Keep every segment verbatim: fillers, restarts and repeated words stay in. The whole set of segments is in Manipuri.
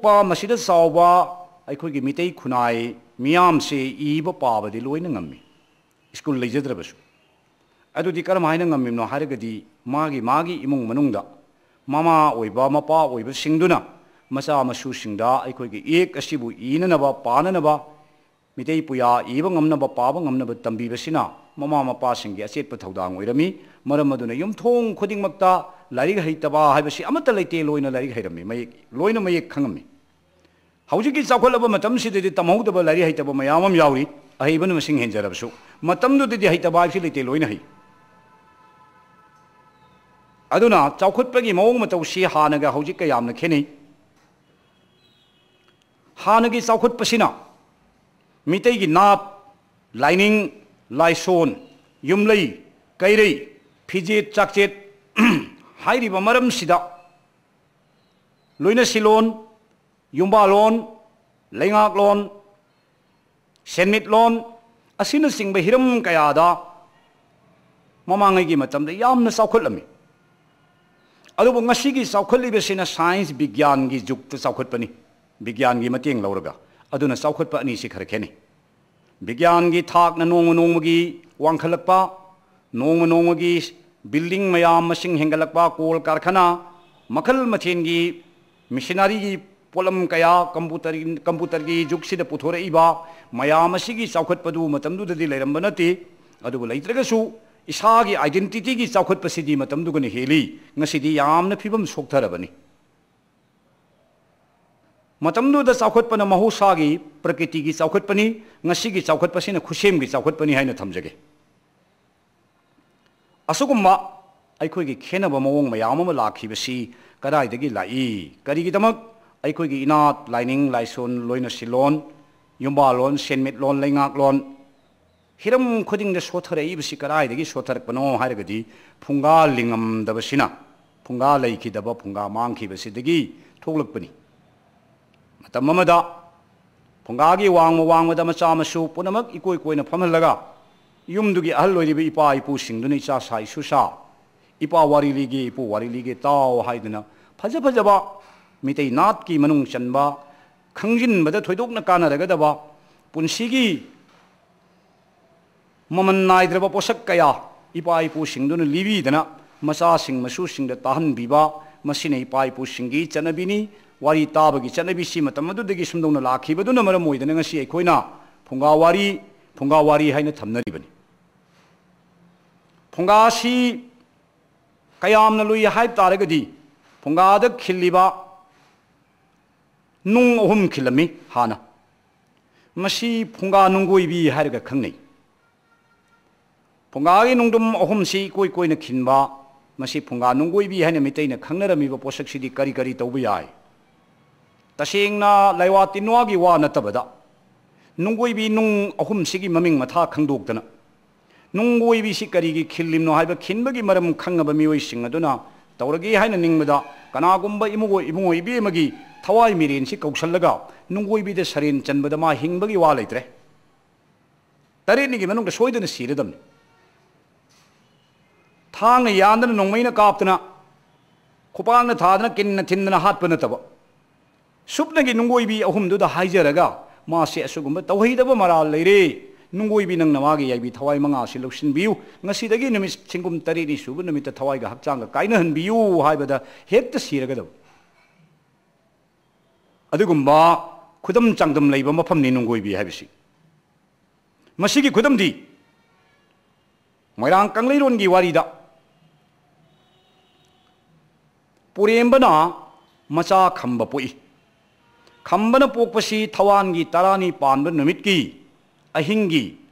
ꯄꯤꯛꯄ ꯃꯁꯤꯗ ꯆꯥꯎꯕ ꯑꯩꯈꯣꯏꯒꯤ ꯃꯤꯇꯩ ꯈꯨꯟꯅꯥꯏ ꯃꯤꯌꯥꯝꯁꯦ ꯏꯕ ꯄꯥꯕꯗꯤ ꯂꯣꯏꯅ ꯉꯝꯃꯤ, ꯁ꯭ꯀꯨꯜ ꯂꯩꯖꯗ꯭ꯔꯕꯁꯨ꯫ ꯑꯗꯨꯗꯤ ꯀꯔꯝ ꯍꯥꯏꯅ ꯉꯝꯃꯤꯕꯅꯣ ꯍꯥꯏꯔꯒꯗꯤ, ꯃꯥꯒꯤ ꯃꯥꯒꯤ ꯏꯃꯨꯡ ꯃꯅꯨꯡꯗ ꯃꯃꯥ ꯑꯣꯏꯕ, ꯃꯄꯥ ꯑꯣꯏꯕꯁꯤꯡꯗꯨꯅ ꯃꯆꯥ ꯃꯁꯨꯁꯤꯡꯗ ꯑꯩꯈꯣꯏꯒꯤ ꯏꯌꯦꯛ ꯑꯁꯤꯕꯨ ꯏꯅꯅꯕ, ꯄꯥꯅꯅꯕ, ꯃꯤꯇꯩ ꯄꯨꯌꯥ ꯏꯕ ꯉꯝꯅꯕ, ꯄꯥꯕ ꯉꯝꯅꯕ ꯇꯝꯕꯤꯕꯁꯤꯅ ꯃꯃꯥ ꯃꯄꯥꯁꯤꯡꯒꯤ ꯑꯆꯦꯠꯄ ꯊꯧꯗꯥꯡ ꯑꯣꯏꯔꯝꯃꯤ꯫ ꯃꯔꯝ ꯑꯗꯨꯅ ꯌꯨꯝꯊꯣꯡ ꯈꯨꯗꯤꯡꯃꯛꯇ ꯂꯥꯏꯔꯤꯛ ꯍꯩꯇꯕ ꯍꯥꯏꯕꯁꯤ ꯑꯃꯠꯇ ꯂꯩꯇꯦ, ꯂꯣꯏꯅ ꯂꯥꯏꯔꯤꯛ ꯍꯩꯔꯝꯃꯤ, ꯃꯌꯦꯛ, ꯂꯣꯏꯅ ꯃꯌꯦꯛ ꯈꯪꯉꯝꯃꯤ꯫ ꯍꯧꯖꯤꯛꯀꯤ ꯆꯥꯎꯈꯠꯂꯕ ꯃꯇꯝꯁꯤꯗꯗꯤ ꯇꯝꯍꯧꯗꯕ, ꯂꯥꯏꯔꯤꯛ ꯍꯩꯇꯕ ꯃꯌꯥꯝ ꯑꯃ ꯌꯥꯎꯔꯤ, ꯑꯍꯩꯕꯅ ꯃꯁꯤꯡ ꯍꯦꯟꯖꯔꯕꯁꯨ꯫ ꯃꯇꯝꯗꯨꯗꯗꯤ ꯍꯩꯇꯕ ꯍꯥꯏꯕꯁꯤ ꯂꯩꯇꯦ, ꯂꯣꯏꯅ ꯍꯩ꯫ ꯑꯗꯨꯅ ꯆꯥꯎꯈꯠꯄꯒꯤ ꯃꯑꯣꯡ ꯃꯇꯧꯁꯤ ꯍꯥꯟꯅꯒ ꯍꯧꯖꯤꯛꯀ ꯌꯥꯝꯅ ꯈꯦꯠꯅꯩ꯫ ꯍꯥꯟꯅꯒꯤ ꯆꯥꯎꯈꯠꯄꯁꯤꯅ ꯃꯤꯇꯩꯒꯤ ꯅꯥꯠ, ꯂꯥꯏꯅꯤꯡ, ꯂꯥꯏꯁꯣꯟ, ꯌꯨꯝꯂꯩ, ꯀꯩꯔꯩ, ꯐꯤꯖꯦꯠ ꯆꯥꯛꯆꯦꯠ ꯍꯥꯏꯔꯤꯕ ꯃꯔꯝꯁꯤꯗ ꯂꯣꯏꯅ ꯁꯤꯂꯣꯟ, ꯌꯨꯝꯕꯥꯂꯣꯟ, ꯂꯩꯉꯥꯛꯂꯣꯟ, ꯁꯦꯟꯃꯤꯠꯂꯣꯟ ꯑꯁꯤꯅꯆꯤꯡꯕ ꯍꯤꯔꯝ ꯀꯌꯥꯗ ꯃꯃꯥꯡꯉꯩꯒꯤ ꯃꯇꯝꯗ ꯌꯥꯝꯅ ꯆꯥꯎꯈꯠꯂꯝꯃꯤ꯫ ꯑꯗꯨꯕꯨ ꯉꯁꯤꯒꯤ ꯆꯥꯎꯈꯠꯂꯤꯕꯁꯤꯅ ꯁꯥꯏꯟꯁ, ꯕꯤꯒ꯭ꯌꯥꯟꯒꯤ ꯖꯨꯛꯇ ꯆꯥꯎꯈꯠꯄꯅꯤ, ꯕꯤꯒ꯭ꯌꯥꯟꯒꯤ ꯃꯇꯦꯡ ꯂꯧꯔꯒ꯫ ꯑꯗꯨꯅ ꯆꯥꯎꯈꯠꯄ ꯑꯅꯤꯁꯤ ꯈꯔ ꯈꯦꯠꯅꯩ꯫ ꯕꯤꯒ꯭ꯌꯥꯟꯒꯤ ꯊꯥꯛꯅ ꯅꯣꯡꯃ ꯅꯣꯡꯃꯒꯤ ꯋꯥꯡꯈꯠꯂꯛꯄ, ꯅꯣꯡꯃ ꯅꯣꯡꯃꯒꯤ ꯕꯤꯜꯗꯤꯡ ꯃꯌꯥꯝ ꯃꯁꯤꯡ ꯍꯦꯟꯒꯠꯂꯛꯄ, ꯀꯣꯜ ꯀꯔꯈꯥꯅꯥ ꯃꯈꯜ ꯃꯊꯦꯜꯒꯤ ꯃꯤꯁꯅꯥꯔꯤꯒꯤ ꯄꯣꯠꯂꯝ ꯀꯌꯥ, ꯀꯝꯄꯨꯇꯔ, ꯀꯝꯄꯨꯇꯔꯒꯤ ꯖꯨꯛꯁꯤꯗ ꯄꯨꯊꯣꯔꯛꯏꯕ ꯃꯌꯥꯝ ꯑꯁꯤꯒꯤ ꯆꯥꯎꯈꯠꯄꯗꯨ ꯃꯇꯝꯗꯨꯗꯗꯤ ꯂꯩꯔꯝꯕ ꯅꯠꯇꯦ꯫ ꯑꯗꯨꯕꯨ ꯂꯩꯇ꯭ꯔꯒꯁꯨ ꯏꯁꯥꯒꯤ identityꯒꯤ ꯆꯥꯎꯈꯠꯄꯁꯤꯗꯤ ꯃꯇꯝꯗꯨꯒꯅ ꯍꯦꯜꯂꯤ꯫ ꯉꯁꯤꯗꯤ ꯌꯥꯝꯅ ꯐꯤꯕꯝ ꯁꯣꯛꯊꯔꯕꯅꯤ꯫ ꯃꯇꯝꯗꯨꯗ ꯆꯥꯎꯈꯠꯄꯅ ꯃꯍꯧꯁꯥꯒꯤ ꯄ꯭ꯔꯀ꯭ꯔꯤꯇꯤꯒꯤ ꯆꯥꯎꯈꯠꯄꯅꯤ, ꯉꯁꯤꯒꯤ ꯆꯥꯎꯈꯠꯄꯁꯤꯅ ꯈꯨꯠꯁꯦꯝꯒꯤ ꯆꯥꯎꯈꯠꯄꯅꯤ ꯍꯥꯏꯅ ꯊꯝꯖꯒꯦ꯫ ꯑꯁꯤꯒꯨꯝꯕ ꯑꯩꯈꯣꯏꯒꯤ ꯈꯦꯟꯅꯕ ꯃꯑꯣꯡ ꯃꯌꯥꯝ ꯑꯃ ꯂꯥꯛꯈꯤꯕꯁꯤ ꯀꯗꯥꯏꯗꯒꯤ ꯂꯥꯛꯏ? ꯀꯔꯤꯒꯤꯗꯃꯛ ꯑꯩꯈꯣꯏꯒꯤ ꯏꯅꯥꯠ, ꯂꯥꯏꯅꯤꯡ, ꯂꯥꯏꯁꯣꯟ, ꯂꯣꯏꯅ ꯁꯤꯂꯣꯟ, ꯌꯨꯝꯕꯥꯂꯣꯟ, ꯁꯦꯟꯃꯤꯠꯂꯣꯟ, ꯂꯩꯉꯥꯛꯂꯣꯟ, ꯍꯤꯔꯝ ꯈꯨꯗꯤꯡꯗ ꯁꯣꯊꯔꯛꯏꯕꯁꯤ ꯀꯗꯥꯏꯗꯒꯤ ꯁꯣꯊꯔꯛꯄꯅꯣ ꯍꯥꯏꯔꯒꯗꯤ ꯐꯨꯡꯒꯥ ꯂꯤꯡꯉꯝꯗꯕꯁꯤꯅ, ꯐꯨꯡꯒꯥ ꯂꯩꯈꯤꯗꯕ, ꯐꯨꯡꯒꯥ ꯃꯥꯡꯈꯤꯕꯁꯤꯗꯒꯤ ꯊꯣꯛꯂꯛꯄꯅꯤ꯫ ꯃꯇꯝ ꯑꯃꯗ ꯐꯨꯡꯒꯥꯒꯤ ꯋꯥꯡꯃ ꯋꯥꯡꯃꯗ ꯃꯆꯥ ꯃꯁꯨ ꯄꯨꯝꯅꯃꯛ ꯏꯀꯣꯏ ꯀꯣꯏꯅ ꯐꯝꯍꯜꯂꯒ ꯌꯨꯝꯗꯨꯒꯤ ꯑꯍꯜ ꯑꯣꯏꯔꯤꯕ ꯏꯄꯥ ꯏꯄꯨꯁꯤꯡꯗꯨꯅ "ꯏꯆꯥ ꯁꯥ, ꯏꯁꯨ ꯁꯥ, ꯏꯄꯥ ꯋꯥꯔꯤ ꯂꯤꯒꯦ, ꯏꯄꯨ ꯋꯥꯔꯤ ꯂꯤꯒꯦ, ꯇꯥꯎ" ꯍꯥꯏꯗꯨꯅ ꯐꯖ ꯐꯖꯕ ꯃꯤꯇꯩ ꯅꯥꯠꯀꯤ ꯃꯅꯨꯡ ꯆꯟꯕ, ꯈꯪꯖꯤꯟꯕꯗ ꯊꯣꯏꯗꯣꯛꯅ ꯀꯥꯟꯅꯔꯒꯗꯕ, ꯄꯨꯟꯁꯤꯒꯤ ꯃꯃꯜ ꯅꯥꯏꯗ꯭ꯔꯕ ꯄꯣꯠꯁꯛ ꯀꯌꯥ ꯏꯄꯥ ꯏꯄꯨꯁꯤꯡꯗꯨꯅ ꯂꯤꯕꯤꯗꯅ ꯃꯆꯥꯁꯤꯡ ꯃꯁꯨꯁꯤꯡꯗ ꯇꯥꯍꯟꯕꯤꯕ, ꯃꯁꯤꯅ ꯏꯄꯥ ꯏꯄꯨꯁꯤꯡꯒꯤ ꯆꯠꯅꯕꯤꯅꯤ꯫ ꯋꯥꯔꯤ ꯇꯥꯕꯒꯤ ꯆꯠꯅꯕꯤꯁꯤ ꯃꯇꯝ ꯑꯗꯨꯗꯒꯤ ꯁꯨꯝꯗꯧꯅ ꯂꯥꯛꯈꯤꯕꯗꯨꯅ ꯃꯔꯝ ꯑꯣꯏꯗꯅ ꯉꯁꯤ ꯑꯩꯈꯣꯏꯅ ꯐꯨꯡꯒꯥ ꯋꯥꯔꯤ, ꯐꯨꯡꯒꯥ ꯋꯥꯔꯤ ꯍꯥꯏꯅ ꯊꯝꯅꯔꯤꯕꯅꯤ꯫ ꯐꯨꯡꯒꯥꯁꯤ ꯀꯌꯥꯝꯅ ꯂꯨꯏ ꯍꯥꯏꯕ ꯇꯥꯔꯒꯗꯤ, ꯐꯨꯡꯒꯥꯗ ꯈꯤꯜꯂꯤꯕ ꯅꯨꯡ ꯑꯍꯨꯝ ꯈꯤꯜꯂꯝꯃꯤ ꯍꯥꯟꯅ꯫ ꯃꯁꯤ ꯐꯨꯡꯒꯥ ꯅꯨꯡꯒꯣꯏꯕꯤ ꯍꯥꯏꯔꯒ ꯈꯪꯅꯩ꯫ ꯐꯨꯡꯒꯥꯒꯤ ꯅꯨꯡꯗꯨꯝ ꯑꯍꯨꯝꯁꯤ ꯏꯀꯣꯏ ꯀꯣꯏꯅ ꯈꯤꯟꯕ, ꯃꯁꯤ ꯐꯨꯡꯒꯥ ꯅꯨꯡꯒꯣꯏꯕꯤ ꯍꯥꯏꯅ ꯃꯤꯇꯩꯅ ꯈꯪꯅꯔꯝꯃꯤꯕ ꯄꯣꯠꯁꯛꯁꯤꯗꯤ ꯀꯔꯤ ꯀꯔꯤ ꯇꯧꯕ ꯌꯥꯏ? ꯇꯁꯦꯡꯅ ꯂꯥꯏꯋꯥ ꯇꯤꯟꯋꯥꯒꯤ ꯋꯥ ꯅꯠꯇꯕꯗ, ꯅꯨꯡꯒꯣꯏꯕꯤ ꯅꯨꯡ ꯑꯍꯨꯝꯁꯤꯒꯤ ꯃꯃꯤꯡ ꯃꯊꯥ ꯈꯪꯗꯣꯛꯇꯅ, ꯅꯨꯡꯒꯣꯏꯕꯤꯁꯤ ꯀꯔꯤꯒꯤ ꯈꯤꯜꯂꯤꯕꯅꯣ ꯍꯥꯏꯕ ꯈꯤꯟꯕꯒꯤ ꯃꯔꯝ ꯈꯪꯉꯕ ꯃꯤꯑꯣꯏꯁꯤꯡ ꯑꯗꯨꯅ ꯇꯧꯔꯒꯦ ꯍꯥꯏꯅ ꯅꯤꯡꯕꯗ, ꯀꯅꯥꯒꯨꯝꯕ ꯏꯃꯨꯡ, ꯏꯕꯨꯡꯉꯣ ꯏꯕꯦꯝꯃꯒꯤ ꯊꯋꯥꯏ ꯃꯤꯔꯦꯟꯁꯤ ꯀꯧꯁꯜꯂꯒ ꯅꯨꯡꯒꯣꯏꯕꯤꯗ ꯁꯔꯦꯟ ꯆꯟꯕꯗ ꯃꯥ ꯍꯤꯡꯕꯒꯤ ꯋꯥ ꯂꯩꯇ꯭ꯔꯦ꯫ ꯇꯔꯦꯠꯅꯤꯒꯤ ꯃꯅꯨꯡꯗ ꯁꯣꯏꯗꯅ ꯁꯤꯔꯗꯝꯅꯤ꯫ ꯊꯥꯡꯅ ꯌꯥꯟꯗꯅ, ꯅꯣꯡꯃꯩꯅ ꯀꯥꯞꯇꯅ, ꯈꯨꯄꯥꯛꯅ ꯊꯥꯗꯅ, ꯀꯤꯟꯅ ꯊꯤꯟꯗꯅ ꯍꯥꯠꯄ ꯅꯠꯇꯕ, ꯁꯨꯞꯅꯒꯤ ꯅꯨꯡꯒꯣꯏꯕꯤ ꯑꯍꯨꯝꯗꯨꯗ ꯍꯥꯏꯖꯔꯒ, ꯃꯥꯁꯦ ꯑꯁꯤꯒꯨꯝꯕ ꯇꯧꯍꯩꯗꯕ ꯃꯔꯥꯜ ꯂꯩꯔꯦ, ꯅꯨꯡꯒꯣꯏꯕꯤ ꯅꯪꯅ ꯃꯥꯒꯤ ꯌꯥꯏꯕꯤ ꯊꯋꯥꯏ ꯃꯉꯥꯁꯤ ꯂꯧꯁꯤꯟꯕꯤꯌꯨ, ꯉꯁꯤꯗꯒꯤ ꯅꯨꯃꯤꯠ ꯁꯤꯡꯒꯨꯝ ꯇꯔꯦꯠꯅꯤ ꯁꯨꯕ ꯅꯨꯃꯤꯠꯇ ꯊꯋꯥꯏꯒ ꯍꯛꯆꯥꯡꯒ ꯀꯥꯏꯅꯍꯟꯕꯤꯌꯨ ꯍꯥꯏꯕꯗ ꯍꯦꯛꯇ ꯁꯤꯔꯒꯗꯕ꯫ ꯑꯗꯨꯒꯨꯝꯕ ꯈꯨꯗꯝ ꯆꯥꯡꯗꯝ ꯂꯩꯕ ꯃꯐꯝꯅꯤ ꯅꯨꯡꯒꯣꯏꯕꯤ ꯍꯥꯏꯕꯁꯤ꯫ ꯃꯁꯤꯒꯤ ꯈꯨꯗꯝꯗꯤ ꯃꯣꯏꯔꯥꯡ ꯀꯪꯂꯩꯔꯣꯟꯒꯤ ꯋꯥꯔꯤꯗ ꯄꯨꯔꯦꯝꯕꯅ ꯃꯆꯥ ꯈꯝꯕ ꯄꯣꯛꯏ꯫ ꯈꯝꯕꯅ ꯄꯣꯛꯄꯁꯤ ꯊꯋꯥꯟꯒꯤ ꯇꯔꯥꯅꯤ ꯄꯥꯟꯕ ꯅꯨꯃꯤꯠꯀꯤ ꯑꯍꯤꯡꯒꯤ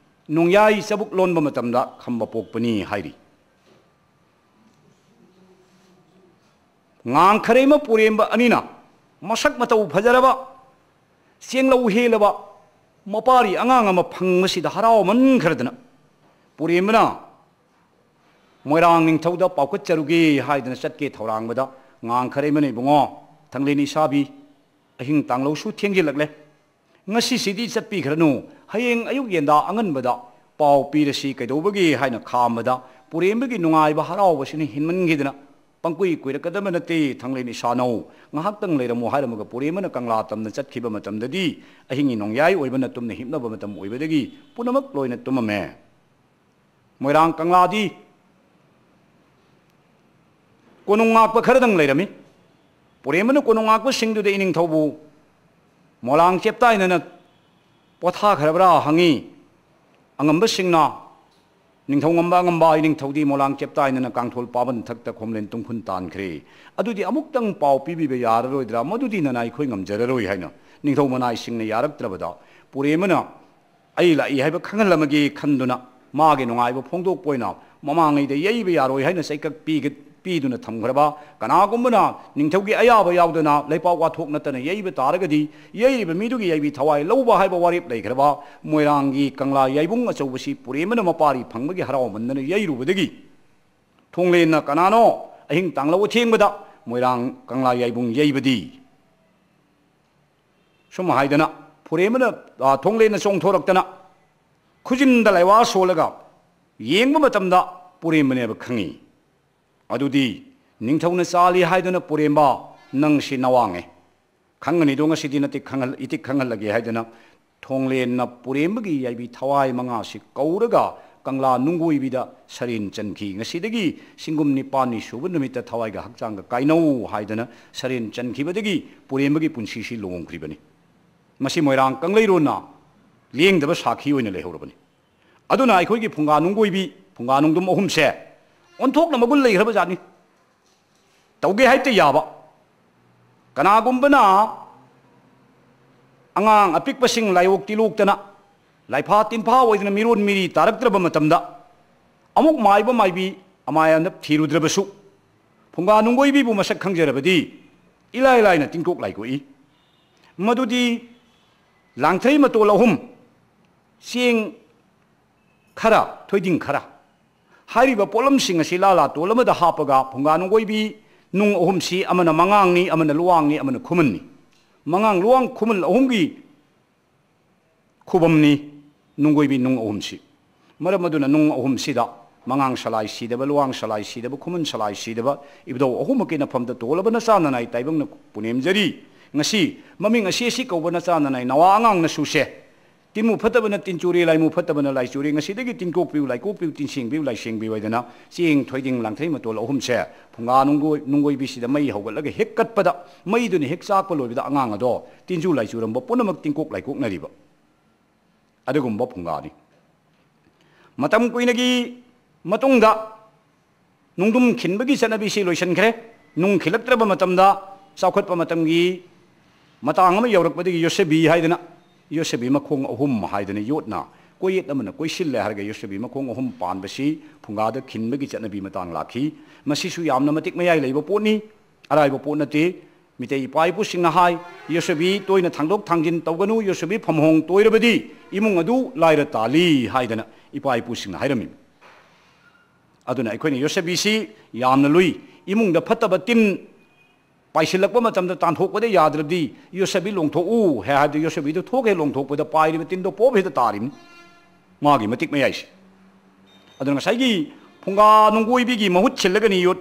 ꯅꯣꯡꯌꯥꯏ ꯆꯕꯨꯛ ꯂꯣꯟꯕ ꯃꯇꯝꯗ ꯈꯝꯕ ꯄꯣꯛꯄꯅꯤ ꯍꯥꯏꯔꯤ꯫ ꯉꯥꯡꯈꯔꯩꯃ ꯄꯨꯔꯦꯝꯕ ꯑꯅꯤꯅ ꯃꯁꯛ ꯃꯇꯧ ꯐꯖꯔꯕ, ꯆꯦꯡꯂꯧ ꯍꯦꯜꯂꯕ ꯃꯄꯥꯔꯤ ꯑꯉꯥꯡ ꯑꯃ ꯐꯪꯕꯁꯤꯗ ꯍꯔꯥꯎꯃꯟꯈ꯭ꯔꯗꯅ ꯄꯨꯔꯦꯝꯕꯅ ꯃꯣꯏꯔꯥꯡ ꯅꯤꯡꯊꯧꯗ ꯄꯥꯎꯈꯠꯆꯔꯨꯒꯦ ꯍꯥꯏꯗꯅ ꯆꯠꯀꯦ ꯊꯧꯔꯥꯡꯕꯗ, ꯉꯥꯡꯈꯔꯩꯃꯅ, "ꯏꯕꯨꯡꯉꯣ, ꯊꯥꯡꯂꯦꯟ ꯏꯁꯥꯕꯤ, ꯑꯍꯤꯡ ꯇꯥꯡꯂꯧꯁꯨ ꯊꯦꯡꯖꯤꯜꯂꯛꯂꯦ, ꯉꯁꯤꯁꯤꯗꯤ ꯆꯠꯄꯤꯈ꯭ꯔꯅꯨ, ꯍꯌꯦꯡ ꯑꯌꯨꯛ ꯌꯦꯟꯗꯥ ꯑꯉꯟꯕꯗ ꯄꯥꯎ ꯄꯤꯔꯁꯤ ꯀꯩꯗꯧꯕꯒꯤ?" ꯍꯥꯏꯅ ꯈꯥꯝꯕꯗ, ꯄꯨꯔꯦꯝꯕꯒꯤ ꯅꯨꯡꯉꯥꯏꯕ ꯍꯔꯥꯎꯕꯁꯤꯅ ꯍꯦꯟꯃꯟꯈꯤꯗꯅ ꯄꯪꯀꯨꯏ ꯀꯨꯏꯔꯛꯀꯗꯕ ꯅꯠꯇꯦ, ꯊꯥꯡꯂꯦꯟ ꯏꯁꯥꯅꯧ, ꯉꯥꯏꯍꯥꯛꯇꯪ ꯂꯩꯔꯝꯃꯨ ꯍꯥꯏꯔꯝꯃꯒ ꯄꯨꯔꯦꯝꯕꯅ ꯀꯪꯂꯥ ꯇꯝꯅ ꯆꯠꯈꯤꯕ ꯃꯇꯝꯗꯗꯤ ꯑꯍꯤꯡꯒꯤ ꯅꯣꯡꯌꯥꯏ ꯑꯣꯏꯕꯅ ꯇꯨꯝꯅ ꯍꯤꯞꯅꯕ ꯃꯇꯝ ꯑꯣꯏꯕꯗꯒꯤ ꯄꯨꯝꯅꯃꯛ ꯂꯣꯏꯅ ꯇꯨꯝꯃꯝꯃꯦ꯫ ꯃꯣꯏꯔꯥꯡ ꯀꯪꯂꯥꯗꯤ ꯀꯣꯅꯨꯡ ꯉꯥꯛꯄ ꯈꯔꯗꯪ ꯂꯩꯔꯝꯃꯤ꯫ ꯄꯨꯔꯦꯝꯕꯅ ꯀꯣꯅꯨꯡ ꯉꯥꯛꯄꯁꯤꯡꯗꯨꯗ ꯏꯅꯤꯡꯊꯧꯕꯨ ꯃꯣꯂꯥꯡ ꯆꯦꯞꯇꯥꯏꯅꯅ ꯄꯣꯊꯥꯈ꯭ꯔꯕ꯭ꯔꯥ ꯍꯪꯉꯤ꯫ ꯑꯉꯝꯕꯁꯤꯡꯅ, "ꯅꯤꯡꯊꯧ ꯉꯝꯕ ꯑꯉꯝꯕ, ꯏꯅꯤꯡꯊꯧꯗꯤ ꯃꯣꯂꯥꯡ ꯆꯦꯞꯇꯥꯏꯅꯅ ꯀꯥꯡꯊꯣꯜ ꯄꯥꯕꯟ ꯊꯛꯇ ꯈꯣꯝꯂꯦꯟ ꯇꯨꯡꯈꯨꯟ ꯇꯥꯟꯈ꯭ꯔꯦ꯫ ꯑꯗꯨꯗꯤ ꯑꯃꯨꯛꯇꯪ ꯄꯥꯎ ꯄꯤꯕꯤꯕ ꯌꯥꯔꯔꯣꯏꯗ꯭ꯔꯥ? ꯃꯗꯨꯗꯤ ꯅꯅꯥꯏ ꯑꯩꯈꯣꯏ ꯉꯝꯖꯔꯔꯣꯏ" ꯍꯥꯏꯅ ꯅꯤꯡꯊꯧ ꯃꯅꯥꯏꯁꯤꯡꯅ ꯌꯥꯔꯛꯇ꯭ꯔꯕꯗ, ꯄꯨꯔꯦꯝꯕꯅ "ꯑꯩ ꯂꯥꯛꯏ ꯍꯥꯏꯕ ꯈꯪꯍꯜꯂꯝꯃꯒꯦ" ꯈꯟꯗꯨꯅ, ꯃꯥꯒꯤ ꯅꯨꯡꯉꯥꯏꯕ ꯐꯣꯡꯗꯣꯛꯄ ꯑꯣꯏꯅ ꯃꯃꯥꯡꯉꯩꯗ ꯌꯩꯕ ꯌꯥꯔꯣꯏ ꯍꯥꯏꯅ ꯆꯩꯀꯛ ꯄꯤꯒ-, ꯄꯤꯗꯨꯅ ꯊꯝꯈ꯭ꯔꯕ, ꯀꯅꯥꯒꯨꯝꯕꯅ ꯅꯤꯡꯊꯧꯒꯤ ꯑꯌꯥꯕ ꯌꯥꯎꯗꯅ ꯂꯩꯄꯥꯛ ꯋꯥꯊꯣꯛ ꯅꯠꯇꯅ ꯌꯩꯕ ꯇꯥꯔꯒꯗꯤ, ꯌꯩꯔꯤꯕ ꯃꯤꯗꯨꯒꯤ ꯌꯥꯏꯕꯤ ꯊꯋꯥꯏ ꯂꯧꯕ ꯍꯥꯏꯕ ꯋꯥꯔꯦꯞ ꯂꯩꯈ꯭ꯔꯕ ꯃꯣꯏꯔꯥꯡꯒꯤ ꯀꯪꯂꯥ ꯌꯥꯏꯕꯨꯡ ꯑꯆꯧꯕꯁꯤ ꯄꯨꯔꯦꯝꯕꯅ ꯃꯄꯥꯔꯤ ꯐꯪꯕꯒꯤ ꯍꯔꯥꯎꯃꯟꯗꯅ ꯌꯩꯔꯨꯕꯗꯒꯤ, ꯊꯣꯡꯂꯦꯟꯅ ꯀꯅꯥꯅꯣ ꯑꯍꯤꯡ ꯇꯥꯡꯂꯧ ꯑꯊꯦꯡꯕꯗ ꯃꯣꯏꯔꯥꯡ ꯀꯪꯂꯥ ꯌꯥꯏꯕꯨꯡ ꯌꯩꯕꯗꯤ? ꯁꯨꯝ ꯍꯥꯏꯗꯅ ꯄꯨꯔꯦꯝꯕꯅ, ꯑ, ꯊꯣꯡꯂꯦꯟꯅ ꯆꯣꯡꯊꯣꯔꯛꯇꯅ ꯈꯨꯖꯤꯟꯗ ꯂꯥꯏꯋꯥ ꯁꯣꯜꯂꯒ ꯌꯦꯡꯕ ꯃꯇꯝꯗ ꯄꯨꯔꯦꯝꯕꯅꯦꯕ ꯈꯪꯉꯤ꯫ ꯑꯗꯨꯗꯤ ꯅꯤꯡꯊꯧꯅ ꯆꯥꯜꯂꯤ ꯍꯥꯏꯗꯨꯅ ꯄꯨꯔꯦꯝꯕ, ꯅꯪꯁꯤ ꯅꯋꯥꯡꯉꯦ꯫ ꯈꯪꯒꯅꯤꯗꯣ ꯉꯁꯤꯗꯤ ꯅꯇꯤꯛ ꯈꯪꯍꯜ-, ꯏꯇꯤꯛ ꯈꯪꯍꯜꯂꯒꯦ ꯍꯥꯏꯗꯨꯅ ꯊꯣꯡꯂꯦꯟꯅ ꯄꯨꯔꯦꯝꯕꯒꯤ ꯌꯥꯏꯕꯤ ꯊꯋꯥꯏ ꯃꯉꯥꯁꯤ ꯀꯧꯔꯒ ꯀꯪꯂꯥ ꯅꯨꯡꯒꯣꯏꯕꯤꯗ ꯁꯔꯦꯟ ꯆꯟꯈꯤ꯫ ꯉꯁꯤꯗꯒꯤ ꯁꯤꯡꯒꯨꯝ ꯅꯤꯄꯥꯜꯅꯤ ꯁꯨꯕ ꯅꯨꯃꯤꯠꯇ ꯊꯋꯥꯏꯒ ꯍꯛꯆꯥꯡꯒ ꯀꯥꯏꯅꯧ ꯍꯥꯏꯗꯅ ꯁꯔꯦꯟ ꯆꯟꯈꯤꯕꯗꯒꯤ ꯄꯨꯔꯦꯝꯕꯒꯤ ꯄꯨꯟꯁꯤꯁꯤ ꯂꯨꯍꯣꯡꯈ꯭ꯔꯤꯕꯅꯤ꯫ ꯃꯁꯤ ꯃꯣꯏꯔꯥꯡ ꯀꯪꯂꯩꯔꯣꯟꯅ ꯂꯦꯡꯗꯕ ꯁꯥꯈꯤ ꯑꯣꯏꯅ ꯂꯩꯍꯧꯔꯕꯅꯤ꯫ ꯑꯗꯨꯅ ꯑꯩꯈꯣꯏꯒꯤ ꯐꯨꯡꯒꯥ ꯅꯨꯡꯒꯣꯏꯕꯤ, ꯐꯨꯡꯒꯥ ꯅꯨꯡꯗꯨꯝ ꯑꯍꯨꯝꯁꯦ ꯑꯣꯟꯊꯣꯛꯅ ꯃꯒꯨꯟ ꯂꯩꯈ꯭ꯔꯕ ꯖꯥꯠꯅꯤ꯫ ꯇꯧꯒꯦ ꯍꯥꯏꯇ ꯌꯥꯕ꯫ ꯀꯅꯥꯒꯨꯝꯕꯅ ꯑꯉꯥꯡ ꯑꯄꯤꯛꯄꯁꯤꯡ ꯂꯥꯏꯑꯣꯛ ꯇꯤꯂꯣꯛꯇꯅ, ꯂꯥꯏꯐꯥ ꯇꯤꯟꯐꯥ ꯑꯣꯏꯗꯅ ꯃꯤꯔꯣꯟ ꯃꯤꯔꯤ ꯇꯥꯔꯛꯇ꯭ꯔꯕ ꯃꯇꯝꯗ, ꯑꯃꯨꯛ ꯃꯥꯏꯕ ꯃꯥꯏꯕꯤ ꯑꯃꯥꯏ ꯑꯃꯗ ꯊꯤꯔꯨꯗ꯭ꯔꯕꯁꯨ, ꯐꯨꯡꯒꯥ ꯅꯨꯡꯒꯣꯏꯕꯤꯕꯨ ꯃꯁꯛ ꯈꯪꯖꯔꯕꯗꯤ ꯏꯂꯥꯏ ꯂꯥꯏꯅ ꯇꯤꯡꯀꯣꯛ ꯂꯥꯏꯀꯣꯛꯏ꯫ ꯃꯗꯨꯗꯤ ꯂꯥꯡꯊ꯭ꯔꯩ ꯃꯇꯣꯜ ꯑꯍꯨꯝ, ꯆꯦꯡ ꯈꯔ, ꯊꯣꯏꯗꯤꯡ ꯈꯔ, ꯍꯥꯏꯔꯤꯕ ꯄꯣꯠꯂꯝꯁꯤꯡ ꯑꯁꯤ ꯂꯥ ꯂꯥꯇꯣꯜ ꯑꯃꯗ ꯍꯥꯞꯄꯒ ꯐꯨꯡꯒꯥ ꯅꯨꯡꯒꯣꯏꯕꯤ ꯅꯨꯡ ꯑꯍꯨꯝꯁꯤ ꯑꯃꯅ ꯃꯉꯥꯡꯅꯤ, ꯑꯃꯅ ꯂꯨꯋꯥꯡꯅꯤ, ꯑꯃꯅ ꯈꯨꯃꯟꯅꯤ꯫ ꯃꯉꯥꯡ, ꯂꯨꯋꯥꯡ, ꯈꯨꯃꯟ ꯑꯍꯨꯝꯒꯤ ꯈꯨꯕꯝꯅꯤ ꯅꯨꯡꯒꯣꯏꯕꯤ ꯅꯨꯡ ꯑꯍꯨꯝꯁꯤ꯫ ꯃꯔꯝ ꯑꯗꯨꯅ ꯅꯨꯡ ꯑꯍꯨꯝꯁꯤꯗ ꯃꯉꯥꯡ ꯁꯂꯥꯏ ꯁꯤꯗꯕ, ꯂꯨꯋꯥꯡ ꯁꯂꯥꯏ ꯁꯤꯗꯕ, ꯈꯨꯃꯟ ꯁꯂꯥꯏ ꯁꯤꯗꯕ ꯏꯕꯨꯙꯧ ꯑꯍꯨꯝꯃꯛꯀꯤ ꯅꯐꯝꯗ ꯇꯣꯜꯂꯕ ꯅꯆꯥ ꯅꯅꯥꯏ ꯇꯥꯏꯕꯪꯅ ꯄꯨꯅꯦꯝꯖꯔꯤ꯫ ꯉꯁꯤ ꯃꯃꯤꯡ ꯑꯁꯤ ꯑꯁꯤ ꯀꯧꯕ ꯅꯆꯥ ꯅꯅꯥꯏ ꯅꯋꯥ ꯑꯉꯥꯡ ꯅꯁꯨꯁꯦ, ꯇꯤꯟꯃꯨ ꯐꯠꯇꯕꯅ ꯇꯤꯟꯆꯨꯔꯤ, ꯂꯥꯏꯃꯨ ꯐꯠꯇꯕꯅ ꯂꯥꯏꯆꯨꯔꯤ, ꯉꯁꯤꯗꯒꯤ ꯇꯤꯟꯀꯣꯛꯄꯤꯌꯨ, ꯂꯥꯏꯀꯣꯛꯄꯤꯌꯨ, ꯇꯤꯟꯁꯦꯡꯕꯤꯌꯨ, ꯂꯥꯏꯁꯦꯡꯕꯤꯌꯨ ꯍꯥꯏꯗꯅ ꯆꯦꯡ, ꯊꯣꯏꯗꯤꯡ, ꯂꯥꯡꯊ꯭ꯔꯩ ꯃꯇꯣꯜ ꯑꯍꯨꯝꯁꯦ ꯐꯨꯡꯒꯥ ꯅꯨꯡꯒꯣꯏ-, ꯅꯨꯡꯒꯣꯏꯕꯤꯁꯤꯗ ꯃꯩ ꯍꯧꯒꯠꯂꯒ ꯍꯦꯛ ꯀꯠꯄꯗ, ꯃꯩꯗꯨꯅ ꯍꯦꯛ ꯆꯥꯛꯄ ꯂꯣꯏꯕꯗ ꯑꯉꯥꯡ ꯑꯗꯣ ꯇꯤꯟꯖꯨ ꯂꯥꯏꯆꯨꯔꯝꯕ ꯄꯨꯝꯅꯃꯛ ꯇꯤꯟꯀꯣꯛ ꯂꯥꯏꯀꯣꯛꯅꯔꯤꯕ ꯑꯗꯨꯒꯨꯝꯕ ꯐꯨꯡꯒꯥꯅꯤ꯫ ꯃꯇꯝ ꯀꯨꯏꯅꯒꯤ ꯃꯇꯨꯡꯗ ꯅꯨꯡꯗꯨꯝ ꯈꯤꯟꯕꯒꯤ ꯆꯠꯅꯕꯤꯁꯤ ꯂꯣꯏꯁꯤꯟꯈ꯭ꯔꯦ꯫ ꯅꯨꯡ ꯈꯤꯜꯂꯛꯇ꯭ꯔꯕ ꯃꯇꯝꯗ, ꯆꯥꯎꯈꯠꯄ ꯃꯇꯝꯒꯤ ꯃꯇꯥꯡ ꯑꯃ ꯌꯧꯔꯛꯄꯗꯒꯤ ꯌꯣꯠꯁꯕꯤ ꯍꯥꯏꯗꯅ, ꯌꯣꯠꯁꯕꯤ ꯃꯈꯣꯡ ꯑꯍꯨꯝ ꯍꯥꯏꯗꯅ ꯌꯣꯠꯅ ꯀꯣꯏꯌꯦꯠ ꯑꯃꯅ ꯀꯣꯏꯁꯤꯜꯂꯦ ꯍꯥꯏꯔꯒ ꯌꯣꯠꯁꯕꯤ ꯃꯈꯣꯡ ꯑꯍꯨꯝ ꯄꯥꯟꯕꯁꯤ ꯐꯨꯡꯒꯥꯗ ꯈꯤꯟꯕꯒꯤ ꯆꯠꯅꯕꯤ ꯃꯇꯥꯡ ꯂꯥꯛꯈꯤ꯫ ꯃꯁꯤꯁꯨ ꯌꯥꯝꯅ ꯃꯇꯤꯛ ꯃꯌꯥꯏ ꯂꯩꯕ ꯄꯣꯠꯅꯤ, ꯑꯔꯥꯏꯕ ꯄꯣꯠ ꯅꯠꯇꯦ꯫ ꯃꯤꯇꯩ ꯏꯄꯥ ꯏꯄꯨꯁꯤꯡꯅ ꯍꯥꯏ, "ꯌꯣꯠꯁꯕꯤ ꯇꯣꯏꯅ ꯊꯥꯡꯗꯣꯛ ꯊꯥꯡꯖꯤꯟ ꯇꯧꯒꯅꯨ, ꯌꯣꯠꯁꯕꯤ ꯐꯝꯍꯣꯡ ꯇꯣꯏꯔꯕꯗꯤ ꯏꯃꯨꯡ ꯑꯗꯨ ꯂꯥꯏꯔ ꯇꯥꯜꯂꯤ" ꯍꯥꯏꯗꯅ ꯏꯄꯥ ꯏꯄꯨꯁꯤꯡꯅ ꯍꯥꯏꯔꯝꯃꯤ꯫ ꯑꯗꯨꯅ ꯑꯩꯈꯣꯏꯅ ꯌꯣꯠꯁꯕꯤꯁꯤ ꯌꯥꯝꯅ ꯂꯨꯏ꯫ ꯏꯃꯨꯡꯗ ꯐꯠꯇꯕ ꯇꯤꯟ ꯄꯥꯏꯁꯤꯜꯂꯛꯄ ꯃꯇꯝꯗ ꯇꯥꯟꯊꯣꯛꯄꯗ ꯌꯥꯗ꯭ꯔꯕꯗꯤ ꯌꯣꯠꯁꯕꯤ ꯂꯣꯡꯊꯣꯛꯎ ꯍꯥꯏ ꯍꯥꯏꯕꯗꯤ ꯌꯣꯠꯁꯕꯤꯗꯨ ꯊꯣꯛ ꯍꯦꯛ ꯂꯣꯡꯊꯣꯛꯄꯗ ꯄꯥꯏꯔꯤꯕ ꯇꯤꯟꯗꯣ ꯄꯣꯞ ꯍꯦꯛꯇ ꯇꯥꯔꯤꯕꯅꯤ꯫ ꯃꯥꯒꯤ ꯃꯇꯤꯛ ꯃꯌꯥꯏꯁꯦ꯫ ꯑꯗꯨꯅ ꯉꯁꯥꯏꯒꯤ ꯐꯨꯡꯒꯥ ꯅꯨꯡꯒꯣꯏꯕꯤꯒꯤ ꯃꯍꯨꯠ ꯁꯤꯜꯂꯒꯅꯤ ꯌꯣꯠ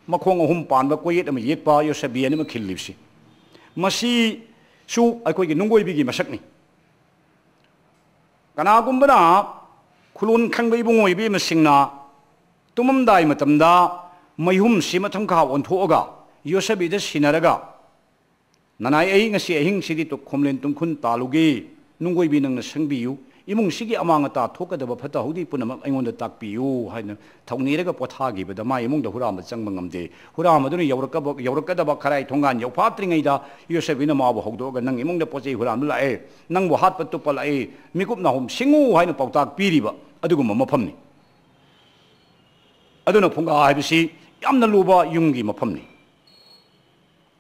ꯃꯈꯣꯡ ꯑꯍꯨꯝ ꯄꯥꯟꯕ ꯀꯣꯏꯌꯦꯠ ꯑꯃ ꯌꯦꯛꯄ ꯌꯣꯠꯁꯕꯤ ꯑꯅꯤꯃꯛ ꯈꯤꯜꯂꯤꯕꯁꯤ꯫ ꯃꯁꯤꯁꯨ ꯑꯩꯈꯣꯏꯒꯤ ꯅꯨꯡꯒꯣꯏꯕꯤꯒꯤ ꯃꯁꯛꯅꯤ꯫ ꯀꯅꯥꯒꯨꯝꯕꯅ ꯈꯨꯂꯣꯟ ꯈꯪꯕ ꯏꯕꯨꯡꯉꯣ ꯏꯕꯦꯝꯃꯁꯤꯡꯅ ꯇꯨꯝꯃꯝꯗꯥꯏ ꯃꯇꯝꯗ ꯃꯩꯍꯨꯝꯁꯤ ꯃꯊꯪ ꯈꯥ ꯑꯣꯟꯊꯣꯛꯑꯒ ꯌꯣꯠꯁꯕꯤꯗ ꯁꯤꯟꯅꯔꯒ, "ꯅꯅꯥꯏ, ꯑꯩ ꯉꯁꯤ ꯑꯍꯤꯡꯁꯤꯗꯤ ꯇꯨ-, ꯈꯣꯝꯂꯦꯟ ꯇꯨꯝꯈꯨꯟ ꯇꯥꯜꯂꯨꯒꯦ, ꯅꯨꯡꯒꯣꯏꯕꯤ ꯅꯪꯅ ꯁꯪꯕꯤꯌꯨ, ꯏꯃꯨꯡꯁꯤꯒꯤ ꯑꯃꯥꯡ ꯑꯇꯥ ꯊꯣꯛꯀꯗꯕ ꯐꯠꯇ ꯍꯥꯎꯗꯤ ꯄꯨꯝꯅꯃꯛ ꯑꯩꯉꯣꯟꯗ ꯇꯥꯛꯄꯤꯌꯨ" ꯍꯥꯏꯅ ꯊꯧꯅꯤꯔꯒ ꯄꯣꯊꯥꯈꯤꯕꯗ ꯃꯥ ꯏꯃꯨꯡꯗ ꯍꯨꯔꯥꯟꯕ ꯆꯪꯕ ꯉꯝꯗꯦ꯫ ꯍꯨꯔꯥꯟꯕꯗꯨꯅ ꯌꯧꯔꯛꯀꯕ-, ꯌꯧꯔꯛꯀꯗꯕ ꯈꯔꯥꯏ ꯊꯣꯡꯒꯥꯟ ꯌꯧꯐꯥꯠꯇ꯭ꯔꯤꯉꯩꯗ ꯌꯣꯠꯁꯕꯤꯅ ꯃꯥꯕꯨ ꯍꯧꯗꯣꯛꯑꯒ, "ꯅꯪ ꯏꯃꯨꯡꯗ ꯄꯣꯠ ꯆꯩ ꯍꯨꯔꯥꯟꯕ ꯂꯥꯛꯑꯦ, ꯅꯪꯕꯨ ꯍꯥꯠꯄ ꯇꯨꯞꯄ ꯂꯥꯛꯑꯦ, ꯃꯤꯀꯨꯞ ꯅꯥꯍꯨꯝ ꯁꯤꯡꯉꯨ" ꯍꯥꯏꯅ ꯄꯥꯎꯇꯥꯛ ꯄꯤꯔꯤꯕ ꯑꯗꯨꯒꯨꯝꯕ ꯃꯐꯝꯅꯤ꯫ ꯑꯗꯨꯅ ꯐꯨꯡꯒꯥ ꯍꯥꯏꯕꯁꯤ ꯌꯥꯝꯅ ꯂꯨꯕ ꯌꯨꯝꯒꯤ ꯃꯐꯝꯅꯤ꯫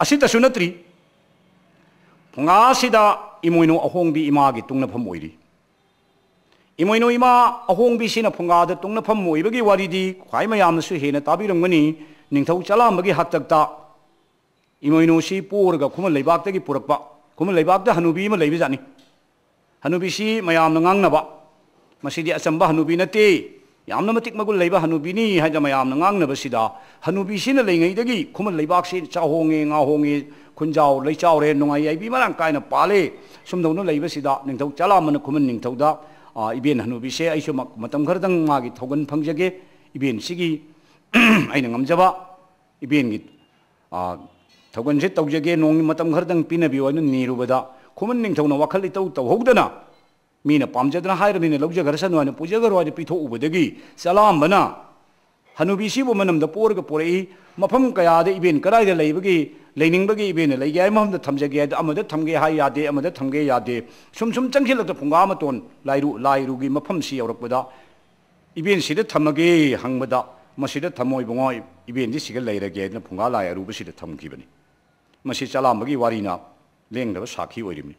ꯑꯁꯤꯇꯁꯨ ꯅꯠꯇ꯭ꯔꯤ, ꯐꯨꯡꯒꯥꯁꯤꯗ ꯏꯃꯣꯏꯅꯨ ꯑꯍꯣꯡꯕꯤ ꯏꯃꯥꯒꯤ ꯇꯨꯡꯅꯐꯝ ꯑꯣꯏꯔꯤ꯫ ꯏꯃꯣꯏꯅꯨ ꯏꯃꯥ ꯑꯍꯣꯡꯕꯤꯁꯤꯅ ꯐꯨꯡꯒꯥꯗ ꯇꯨꯡꯅꯐꯝ ꯑꯣꯏꯕꯒꯤ ꯋꯥꯔꯤꯗꯤ ꯈ꯭ꯋꯥꯏ ꯃꯌꯥꯝꯅꯁꯨ ꯍꯦꯟꯅ ꯇꯥꯕꯤꯔꯝꯒꯅꯤ꯫ ꯅꯤꯡꯊꯧ ꯆꯂꯥꯝꯕꯒꯤ ꯍꯥꯛꯇꯛꯇ ꯏꯃꯣꯏꯅꯨꯁꯤ ꯄꯣꯔꯒ ꯈꯨꯃꯟ ꯂꯩꯕꯥꯛꯇꯒꯤ ꯄꯨꯔꯛꯄ, ꯈꯨꯃꯟ ꯂꯩꯕꯥꯛꯇ ꯍꯅꯨꯕꯤ ꯑꯃ ꯂꯩꯕꯖꯥꯠꯅꯤ꯫ ꯍꯅꯨꯕꯤꯁꯤ ꯃꯌꯥꯝꯅ ꯉꯥꯡꯅꯕ, "ꯃꯁꯤꯗꯤ ꯑꯆꯝꯕ ꯍꯅꯨꯕꯤ ꯅꯠꯇꯦ, ꯌꯥꯝꯅ ꯃꯇꯤꯛ ꯃꯒꯨꯟ ꯂꯩꯕ ꯍꯅꯨꯕꯤꯅꯤ ꯍꯥꯏꯗꯅ ꯃꯌꯥꯝꯅ ꯉꯥꯡꯅꯕꯁꯤꯗ, ꯍꯅꯨꯕꯤꯁꯤꯅ ꯂꯩꯉꯩꯗꯒꯤ ꯈꯨꯃꯟ ꯂꯩꯕꯥꯛꯁꯤ ꯆꯥꯍꯣꯡꯉꯦ, ꯉꯥꯍꯣꯡꯉꯦ, ꯈꯨꯟꯖꯥꯎ ꯂꯩꯆꯥꯎꯔꯦ, ꯅꯨꯡꯉꯥꯏ ꯌꯥꯏꯕꯤ ꯃꯔꯥꯡ ꯀꯥꯏꯅ ꯄꯥꯜꯂꯦ, ꯁꯨꯝꯗꯧꯅ ꯂꯩꯕꯁꯤꯗ ꯅꯤꯡꯊꯧ ꯆꯂꯥꯝꯕꯅ ꯈꯨꯃꯟ ꯅꯤꯡꯊꯧꯗ, ꯑ, "ꯏꯕꯦꯟ ꯍꯅꯨꯕꯤꯁꯦ, ꯑꯩꯁꯨ ꯃ-, ꯃꯇꯝ ꯈꯔꯗꯪ ꯃꯥꯒꯤ ꯊꯧꯒꯟ ꯐꯪꯖꯒꯦ, ꯏꯕꯦꯟꯁꯤꯒꯤ ꯑꯩꯅ ꯉꯝꯖꯕ ꯏꯕꯦꯟꯒꯤ, ꯑ, ꯊꯧꯒꯟꯁꯦ ꯇꯧꯖꯒꯦ, ꯅꯣꯡ ꯃꯇꯝ ꯈꯔꯗꯪ ꯄꯤꯅꯕꯤꯌꯨ" ꯍꯥꯏꯅ ꯅꯤꯔꯨꯕꯗ, ꯈꯨꯃꯟ ꯅꯤꯡꯊꯧꯅ ꯋꯥꯈꯜ ꯏꯇꯧ ꯇꯧꯍꯧꯗꯅ, "ꯃꯤꯅ ꯄꯥꯝꯖꯗꯅ ꯍꯥꯏꯔꯕꯅꯤꯅ ꯂꯧꯖꯈ꯭ꯔꯁꯅꯨ" ꯍꯥꯏꯅ ꯄꯨꯖꯈ꯭ꯔꯣ ꯍꯥꯏꯅ ꯄꯤꯊꯣꯛꯎꯕꯗꯒꯤ, ꯆꯂꯥꯝꯕꯅ ꯍꯅꯨꯕꯤꯁꯤꯕꯨ ꯃꯅꯝꯗ ꯄꯣꯔꯒ ꯄꯣꯔꯛꯏ꯫ ꯃꯐꯝ ꯀꯌꯥꯗ ꯏꯕꯦꯟ ꯀꯗꯥꯏꯗ ꯂꯩꯕꯒꯤ, ꯂꯩꯅꯤꯡꯕꯒꯤ, ꯏꯕꯦꯟꯅ ꯂꯩꯒꯦ ꯍꯥꯏꯕ ꯃꯐꯝꯗ ꯊꯝꯖꯒꯦ ꯍꯥꯏꯗ, ꯑꯃꯗ ꯊꯝꯒꯦ ꯍꯥꯏ ꯌꯥꯗꯦ, ꯑꯃꯗ ꯊꯝꯒꯦ ꯌꯥꯗꯦ꯫ ꯁꯨꯝ ꯁꯨꯝ ꯆꯪꯁꯤꯜꯂꯛꯇ ꯐꯨꯡꯒꯥ ꯃꯇꯣꯟ ꯂꯥꯏꯔꯨ, ꯂꯥꯏꯔꯨꯒꯤ ꯃꯐꯝꯁꯤ ꯌꯧꯔꯛꯄꯗ, "ꯏꯕꯦꯟꯁꯤꯗ ꯊꯝꯃꯒꯦ" ꯍꯪꯕꯗ, "ꯃꯁꯤꯗ ꯊꯝꯃꯣ ꯏꯕꯨꯡꯉꯣ, ꯏꯕꯦꯟꯗꯤ ꯁꯤꯒ ꯂꯩꯔꯒꯦ" ꯍꯥꯏꯗꯅ ꯐꯨꯡꯒꯥ ꯂꯥꯏ ꯑꯔꯨꯕꯁꯤꯗ ꯊꯝꯈꯤꯕꯅꯤ꯫ ꯃꯁꯤ ꯆꯂꯥꯝꯕꯒꯤ ꯋꯥꯔꯤꯅ ꯂꯦꯡꯗꯕ ꯁꯥꯈꯤ ꯑꯣꯏꯔꯤꯕꯅꯤ꯫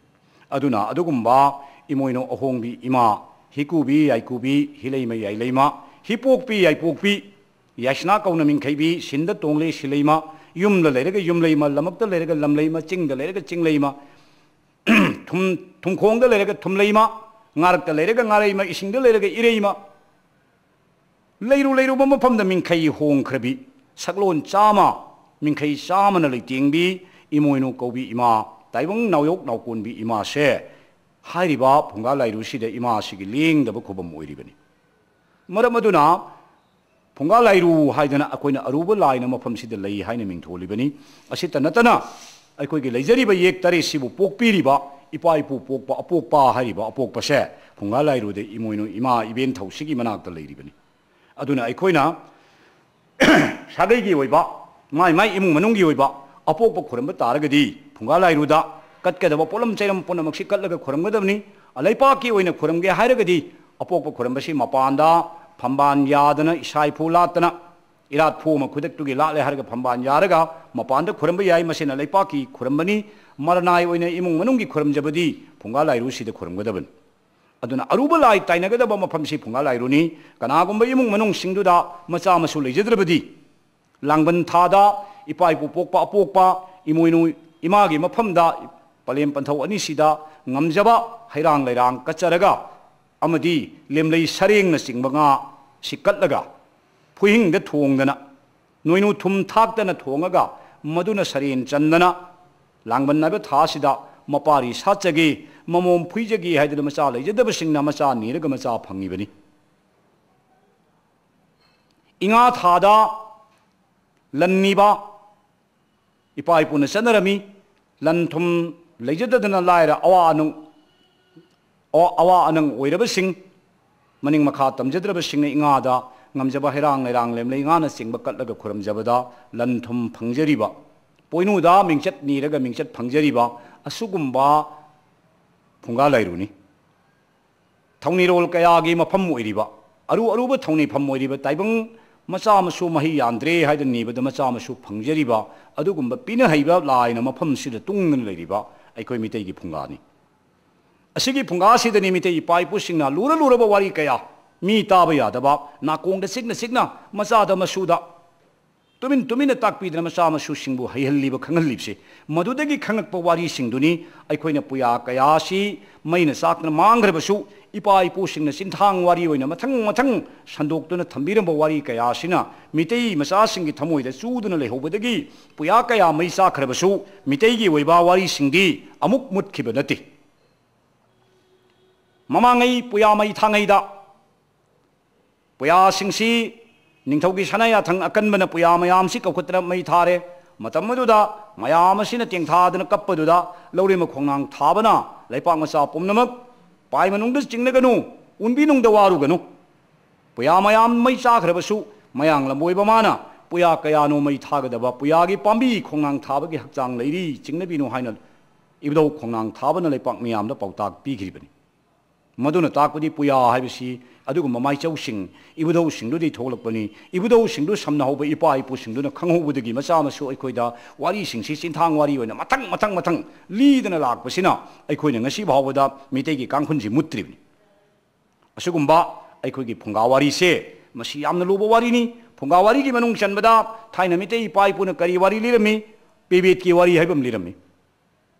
ꯑꯗꯨꯅ ꯑꯗꯨꯒꯨꯝꯕ ꯏꯃꯣꯏꯅꯨ ꯑꯍꯣꯡꯕꯤ ꯏꯃꯥ, ꯍꯤꯀꯨꯕꯤ, ꯌꯥꯏꯀꯨꯕꯤ, ꯍꯤꯂꯩꯃ, ꯌꯥꯏꯂꯩꯃ, ꯍꯤꯄꯣꯛꯄꯤ, ꯌꯥꯏꯄꯣꯛꯄꯤ, ꯌꯥꯏꯁꯅꯥ ꯀꯧꯅ ꯃꯤꯡꯈꯩꯕꯤ, ꯁꯤꯟꯗ ꯇꯣꯡꯂꯦ ꯁꯤꯂꯩꯃ, ꯌꯨꯝꯗ ꯂꯩꯔꯒ ꯌꯨꯝꯂꯩꯃ, ꯂꯝꯃꯛꯇ ꯂꯩꯔꯒ ꯂꯝꯂꯩꯃ, ꯆꯤꯡꯗ ꯂꯩꯔꯒ ꯆꯤꯡꯂꯩꯃ, ꯊꯨꯝ-, ꯊꯨꯝꯈꯣꯡꯗ ꯂꯩꯔꯒ ꯊꯨꯝꯂꯩꯃ, ꯉꯥꯔꯛꯇ ꯂꯩꯔꯒ ꯉꯥꯔꯩꯃ, ꯏꯁꯤꯡꯗ ꯂꯩꯔꯒ ꯏꯔꯩꯃ, ꯂꯩꯔꯨ ꯂꯩꯔꯨꯕ ꯃꯐꯝꯗ ꯃꯤꯡꯈꯩ ꯍꯣꯡꯈ꯭ꯔꯕꯤ, ꯁꯛꯂꯣꯟ ꯆꯥꯝꯃ, ꯃꯤꯡꯈꯩ ꯆꯥꯝꯃꯅ ꯂꯩꯇꯦꯡꯕꯤ, ꯏꯃꯣꯏꯅꯨ ꯀꯧꯕꯤ ꯏꯃꯥ, ꯇꯥꯏꯕꯪ ꯅꯥꯎꯌꯣꯛ ꯅꯥꯎꯀꯣꯟꯕꯤ ꯏꯃꯥꯁꯦ ꯍꯥꯏꯔꯤꯕ ꯐꯨꯡꯒꯥ ꯂꯥꯏꯔꯨꯁꯤꯗ ꯏꯃꯥꯁꯤꯒꯤ ꯂꯦꯡꯗꯕ ꯈꯨꯕꯝ ꯑꯣꯏꯔꯤꯕꯅꯤ꯫ ꯃꯔꯝ ꯑꯗꯨꯅ ꯐꯨꯡꯒꯥ ꯂꯥꯏꯔꯨ ꯍꯥꯏꯗꯅ ꯑꯩꯈꯣꯏꯅ ꯑꯔꯨꯕ ꯂꯥꯏꯅ ꯃꯐꯝꯁꯤꯗ ꯂꯩ ꯍꯥꯏꯅ ꯃꯤꯡꯊꯣꯜꯂꯤꯕꯅꯤ꯫ ꯑꯁꯤꯇ ꯅꯠꯇꯅ ꯑꯩꯈꯣꯏꯒꯤ ꯂꯩꯖꯔꯤꯕ ꯌꯦꯛ ꯇꯔꯦꯠꯁꯤꯕꯨ ꯄꯣꯛꯄꯤꯔꯤꯕ, ꯏꯄꯥ ꯏꯄꯨ ꯄꯣꯛꯄ ꯑꯄꯣꯛꯄ ꯍꯥꯏꯔꯤꯕ ꯑꯄꯣꯛꯄꯁꯦ ꯐꯨꯡꯒꯥ ꯂꯥꯏꯔꯨꯗ ꯏꯃꯣꯏꯅꯨ ꯏꯃꯥ ꯏꯕꯦꯟ ꯊꯧꯁꯤꯒꯤ ꯃꯅꯥꯛꯇ ꯂꯩꯔꯤꯕꯅꯤ꯫ ꯑꯗꯨꯅ ꯑꯩꯈꯣꯏꯅ ꯁꯥꯒꯩꯒꯤ ꯑꯣꯏꯕ, ꯃꯥꯏ ꯃꯥꯏ ꯏꯃꯨꯡ ꯃꯅꯨꯡꯒꯤ ꯑꯣꯏꯕ ꯑꯄꯣꯛꯄ ꯈꯨꯔꯨꯝꯕ ꯇꯥꯔꯒꯗꯤ, ꯐꯨꯡꯒꯥ ꯂꯥꯏꯔꯨꯗ ꯀꯠꯀꯗꯕ ꯄꯣꯠꯂꯝ ꯆꯩꯔꯝ ꯄꯨꯝꯅꯃꯛꯁꯤ ꯀꯠꯂꯒ ꯈꯨꯔꯨꯝꯒꯗꯕꯅꯤ꯫ ꯂꯩꯄꯥꯛꯀꯤ ꯑꯣꯏꯅ ꯈꯨꯔꯨꯝꯒꯦ ꯍꯥꯏꯔꯒꯗꯤ, ꯑꯄꯣꯛꯄ ꯈꯨꯔꯨꯝꯕꯁꯤ ꯃꯄꯥꯟꯗ ꯐꯝꯕꯥꯜ ꯌꯥꯗꯅ, ꯏꯁꯥ ꯏꯐꯨ ꯂꯥꯠꯇꯅ, ꯏꯔꯥꯠ ꯐꯨ ꯑꯃ ꯈꯨꯗꯛꯇꯨꯒꯤ ꯂꯥꯠꯂꯦ ꯍꯥꯏꯔꯒ ꯐꯝꯕꯥꯜ ꯌꯥꯔꯒ ꯃꯄꯥꯟꯗ ꯈꯨꯔꯨꯝꯕ ꯌꯥꯏ, ꯃꯁꯤꯅ ꯂꯩꯄꯥꯛꯀꯤ ꯈꯨꯔꯨꯝꯕꯅꯤ꯫ ꯃꯔꯅꯥꯏ ꯑꯣꯏꯅ ꯏꯃꯨꯡ ꯃꯅꯨꯡꯒꯤ ꯈꯨꯔꯨꯝꯖꯕꯗꯤ ꯐꯨꯡꯒꯥ ꯂꯥꯏꯔꯨꯁꯤꯗ ꯈꯨꯔꯨꯝꯒꯗꯕꯅꯤ꯫ ꯑꯗꯨꯅ ꯑꯔꯨꯕ ꯂꯥꯏ ꯇꯥꯏꯅꯒꯗꯕ ꯃꯐꯝꯁꯤ ꯐꯨꯡꯒꯥ ꯂꯥꯏꯔꯨꯅꯤ꯫ ꯀꯅꯥꯒꯨꯝꯕ ꯏꯃꯨꯡ ꯃꯅꯨꯡꯁꯤꯡꯗꯨꯗ ꯃꯆꯥ ꯃꯁꯨ ꯂꯩꯖꯗ꯭ꯔꯕꯗꯤ, ꯂꯥꯡꯕꯟ ꯊꯥꯗ ꯏꯄꯥ ꯏꯄꯨ ꯄꯣꯛꯄ ꯑꯄꯣꯛꯄ ꯏꯃꯣꯏꯅꯨ ꯏꯃꯥꯒꯤ ꯃꯐꯝꯗ ꯄꯂꯦꯝ ꯄꯟꯊꯧ ꯑꯅꯤꯁꯤꯗ ꯉꯝꯖꯕ ꯍꯩꯔꯥꯡ ꯂꯩꯔꯥꯡ ꯀꯠꯆꯔꯒ, ꯑꯃꯗꯤ ꯂꯦꯝꯂꯩ ꯁꯔꯦꯡꯅꯆꯤꯡꯕ ꯉꯥ, ꯁꯤ ꯀꯠꯂꯒ ꯐꯨꯏꯍꯤꯡꯗ ꯊꯣꯡꯗꯅ, ꯅꯣꯏꯅꯨ ꯊꯨꯝ ꯊꯥꯛꯇꯅ ꯊꯣꯡꯉꯒ, ꯃꯗꯨꯅ ꯁꯔꯦꯟ ꯆꯟꯗꯅ, ꯂꯥꯡꯕꯟ ꯍꯥꯏꯕ ꯊꯥꯁꯤꯗ ꯃꯄꯥꯔꯤ ꯁꯥꯠꯆꯒꯤ, ꯃꯃꯣꯝ ꯐꯨꯏꯖꯒꯤ ꯍꯥꯏꯗꯨꯅ ꯃꯆꯥ ꯂꯩꯖꯗꯕꯁꯤꯡꯅ ꯃꯆꯥ ꯅꯤꯔꯒ ꯃꯆꯥ ꯐꯪꯉꯤꯕꯅꯤ꯫ ꯏꯉꯥ ꯊꯥꯗ ꯂꯟ ꯅꯤꯕ ꯏꯄꯥ ꯏꯄꯨꯅ ꯆꯠꯅꯔꯝꯃꯤ꯫ ꯂꯟ ꯊꯨꯝ ꯂꯩꯖꯗꯗꯅ ꯂꯥꯏꯔ ꯑꯋꯥ ꯑꯅꯪ, ꯑꯋꯥ ꯑꯅꯪ ꯑꯣꯏꯔꯕꯁꯤꯡ, ꯃꯅꯤꯡ ꯃꯈꯥ ꯇꯝꯖꯗ꯭ꯔꯕꯁꯤꯡꯅ ꯏꯉꯥꯗ ꯉꯝꯖꯕ ꯍꯩꯔꯥꯡ ꯂꯩꯔꯥꯡ ꯂꯦꯝꯂꯩ ꯉꯥꯅꯆꯤꯡꯕ ꯀꯠꯂꯒ ꯈꯨꯔꯨꯝꯖꯕꯗ ꯂꯟ ꯊꯨꯝ ꯐꯪꯖꯔꯤꯕ, ꯄꯣꯏꯅꯨꯗ ꯃꯤꯡꯆꯠ ꯅꯤꯔꯒ ꯃꯤꯡꯆꯠ ꯐꯪꯖꯔꯤꯕ ꯑꯁꯤꯒꯨꯝꯕ ꯐꯨꯡꯒꯥ ꯂꯥꯏꯔꯨꯅꯤ꯫ ꯊꯧꯅꯤꯔꯣꯜ ꯀꯌꯥꯒꯤ ꯃꯐꯝ ꯑꯣꯏꯔꯤꯕ, ꯑꯔꯨ ꯑꯔꯨꯕ ꯊꯧꯅꯤꯐꯝ ꯑꯣꯏꯔꯤꯕ ꯇꯥꯏꯕꯪ ꯃꯆꯥ ꯃꯁꯨ ꯃꯍꯩ ꯌꯥꯟꯗ꯭ꯔꯦ ꯍꯥꯏꯗꯨꯅ ꯅꯤꯕꯗ ꯃꯆꯥ ꯃꯁꯨ ꯐꯪꯖꯔꯤꯕ, ꯑꯗꯨꯒꯨꯝꯕ ꯄꯤꯅ ꯍꯩꯕ ꯂꯥꯏꯅ ꯃꯐꯝꯁꯤꯗ ꯇꯨꯡꯗꯨꯅ ꯂꯩꯔꯤꯕ ꯑꯩꯈꯣꯏ ꯃꯤꯇꯩꯒꯤ ꯐꯨꯡꯒꯥꯅꯤ꯫ ꯑꯁꯤꯒꯤ ꯐꯨꯡꯒꯥꯁꯤꯗꯅꯤ ꯃꯤꯇꯩ ꯏꯄꯥ ꯏꯄꯨꯁꯤꯡꯅ ꯂꯨꯔ ꯂꯨꯔꯕ ꯋꯥꯔꯤ ꯀꯌꯥ, ꯃꯤ ꯇꯥꯕ ꯌꯥꯗꯕ, ꯅꯥꯀꯣꯡꯗ ꯆꯤꯛꯅ ꯆꯤꯛꯅ, ꯃꯆꯥꯗ ꯃꯁꯨꯗ ꯇꯨꯃꯤꯟ ꯇꯨꯃꯤꯟꯅ ꯇꯥꯛꯄꯤꯗꯅ ꯃꯆꯥ ꯃꯁꯨꯁꯤꯡꯕꯨ ꯍꯩꯍꯜꯂꯤꯕ, ꯈꯪꯍꯜꯂꯤꯕꯁꯦ꯫ ꯃꯗꯨꯗꯒꯤ ꯈꯪꯂꯛꯄ ꯋꯥꯔꯤꯁꯤꯡꯗꯨꯅꯤ ꯑꯩꯈꯣꯏꯅ ꯄꯨꯌꯥ ꯀꯌꯥꯁꯤ ꯃꯩꯅ ꯆꯥꯛꯇꯅ ꯃꯥꯡꯈ꯭ꯔꯕꯁꯨ, ꯏꯄꯥ ꯏꯄꯨꯁꯤꯡꯅ ꯆꯤꯟꯊꯥꯡ ꯋꯥꯔꯤ ꯑꯣꯏꯅ ꯃꯊꯪ ꯃꯊꯪ ꯁꯟꯗꯣꯛꯇꯨꯅ ꯊꯝꯕꯤꯔꯝꯕ ꯋꯥꯔꯤ ꯀꯌꯥꯁꯤꯅ ꯃꯤꯇꯩ ꯃꯆꯥꯁꯤꯡꯒꯤ ꯊꯃꯣꯏꯗ ꯆꯨꯗꯨꯅ ꯂꯩꯍꯧꯕꯗꯒꯤ ꯄꯨꯌꯥ ꯀꯌꯥ ꯃꯩ ꯆꯥꯛꯈ꯭ꯔꯕꯁꯨ, ꯃꯤꯇꯩꯒꯤ ꯑꯣꯏꯕ ꯋꯥꯔꯤꯁꯤꯡꯗꯤ ꯑꯃꯨꯛ ꯃꯨꯠꯈꯤꯕ ꯅꯠꯇꯦ꯫ ꯃꯃꯥꯡꯉꯩ ꯄꯨꯌꯥ ꯃꯩ ꯊꯥꯉꯩꯗ ꯄꯨꯌꯥꯁꯤꯡꯁꯤ ꯅꯤꯡꯊꯧꯒꯤ ꯁꯅꯥ ꯌꯥꯊꯪ ꯑꯀꯟꯕꯅ ꯄꯨꯌꯥ ꯃꯌꯥꯝꯁꯤ ꯀꯧꯈꯠꯇꯅ ꯃꯩ ꯊꯥꯔꯦ꯫ ꯃꯇꯝ ꯑꯗꯨꯗ ꯃꯌꯥꯝ ꯑꯁꯤꯅ ꯇꯦꯡꯊꯥꯗꯅ ꯀꯞꯄꯗꯨꯗ ꯂꯧꯔꯦꯝꯕ ꯈꯣꯡꯅꯥꯡ ꯊꯥꯕꯅ ꯂꯩꯄꯥꯛ ꯃꯆꯥ ꯄꯨꯝꯅꯃꯛ ꯄꯥꯏ ꯃꯅꯨꯡꯗ ꯆꯤꯡꯅꯒꯅꯨ, ꯎꯟꯕꯤ ꯅꯨꯡꯗ ꯋꯥꯔꯨꯒꯅꯨ꯫ ꯄꯨꯌꯥ ꯃꯌꯥꯝ ꯃꯩ ꯆꯥꯈ꯭ꯔꯕꯁꯨ ꯃꯌꯥꯡ ꯂꯝꯕꯣꯏꯕ ꯃꯥꯅ ꯄꯨꯌꯥ ꯀꯌꯥꯅꯣ ꯃꯩ ꯊꯥꯒꯗꯕ ꯄꯨꯌꯥꯒꯤ ꯄꯥꯝꯕꯤ ꯈꯣꯡꯅꯥꯡ ꯊꯥꯕꯒꯤ ꯍꯛꯆꯥꯡ ꯂꯩꯔꯤ, ꯆꯤꯡꯅꯕꯤꯅꯨ ꯍꯥꯏꯅ ꯏꯕꯨꯙꯧ ꯈꯣꯡꯅꯥꯡ ꯊꯥꯕꯅ ꯂꯩꯄꯥꯛ ꯃꯤꯌꯥꯝꯗ ꯄꯥꯎꯇꯥꯛ ꯄꯤꯈ꯭ꯔꯤꯕꯅꯤ꯫ ꯃꯗꯨꯅ ꯇꯥꯛꯄꯗꯤ ꯄꯨꯌꯥ ꯍꯥꯏꯕꯁꯤ ꯑꯗꯨꯒꯨꯝꯕ ꯃꯥꯏꯆꯧꯁꯤꯡ, ꯏꯕꯨꯙꯧꯁꯤꯡꯗꯨꯗꯤ ꯊꯣꯛꯂꯛꯄꯅꯤ꯫ ꯏꯕꯨꯙꯧꯁꯤꯡꯗꯨ ꯁꯝꯅꯍꯧꯕ ꯏꯄꯥ ꯏꯄꯨꯁꯤꯡꯗꯨꯅ ꯈꯪꯍꯧꯕꯗꯒꯤ ꯃꯆꯥ ꯃꯁꯨ ꯑꯩꯈꯣꯏꯗ ꯋꯥꯔꯤꯁꯤꯡꯁꯤ ꯆꯤꯟꯊꯥꯡ ꯋꯥꯔꯤ ꯑꯣꯏꯅ ꯃꯊꯪ ꯃꯊꯪ ꯃꯊꯪ ꯂꯤꯗꯅ ꯂꯥꯛꯄꯁꯤꯅ ꯑꯩꯈꯣꯏꯅ ꯉꯁꯤ ꯐꯥꯎꯕꯗ ꯃꯤꯇꯩꯒꯤ ꯀꯥꯡꯈꯨꯜꯁꯤ ꯃꯨꯠꯇ꯭ꯔꯤꯕꯅꯤ꯫ ꯑꯁꯤꯒꯨꯝꯕ ꯑꯩꯈꯣꯏꯒꯤ ꯐꯨꯡꯒꯥ ꯋꯥꯔꯤꯁꯦ, ꯃꯁꯤ ꯌꯥꯝꯅ ꯂꯨꯕ ꯋꯥꯔꯤꯅꯤ꯫ ꯐꯨꯡꯒꯥ ꯋꯥꯔꯤꯒꯤ ꯃꯅꯨꯡ ꯆꯟꯕꯗ ꯊꯥꯏꯅ ꯃꯤꯇꯩ ꯏꯄꯥ ꯏꯄꯨꯅ ꯀꯔꯤ ꯋꯥꯔꯤ ꯂꯤꯔꯝꯃꯤ? ꯄꯦꯕꯦꯠꯀꯤ ꯋꯥꯔꯤ ꯍꯥꯏꯕ ꯑꯃ ꯂꯤꯔꯝꯃꯤ꯫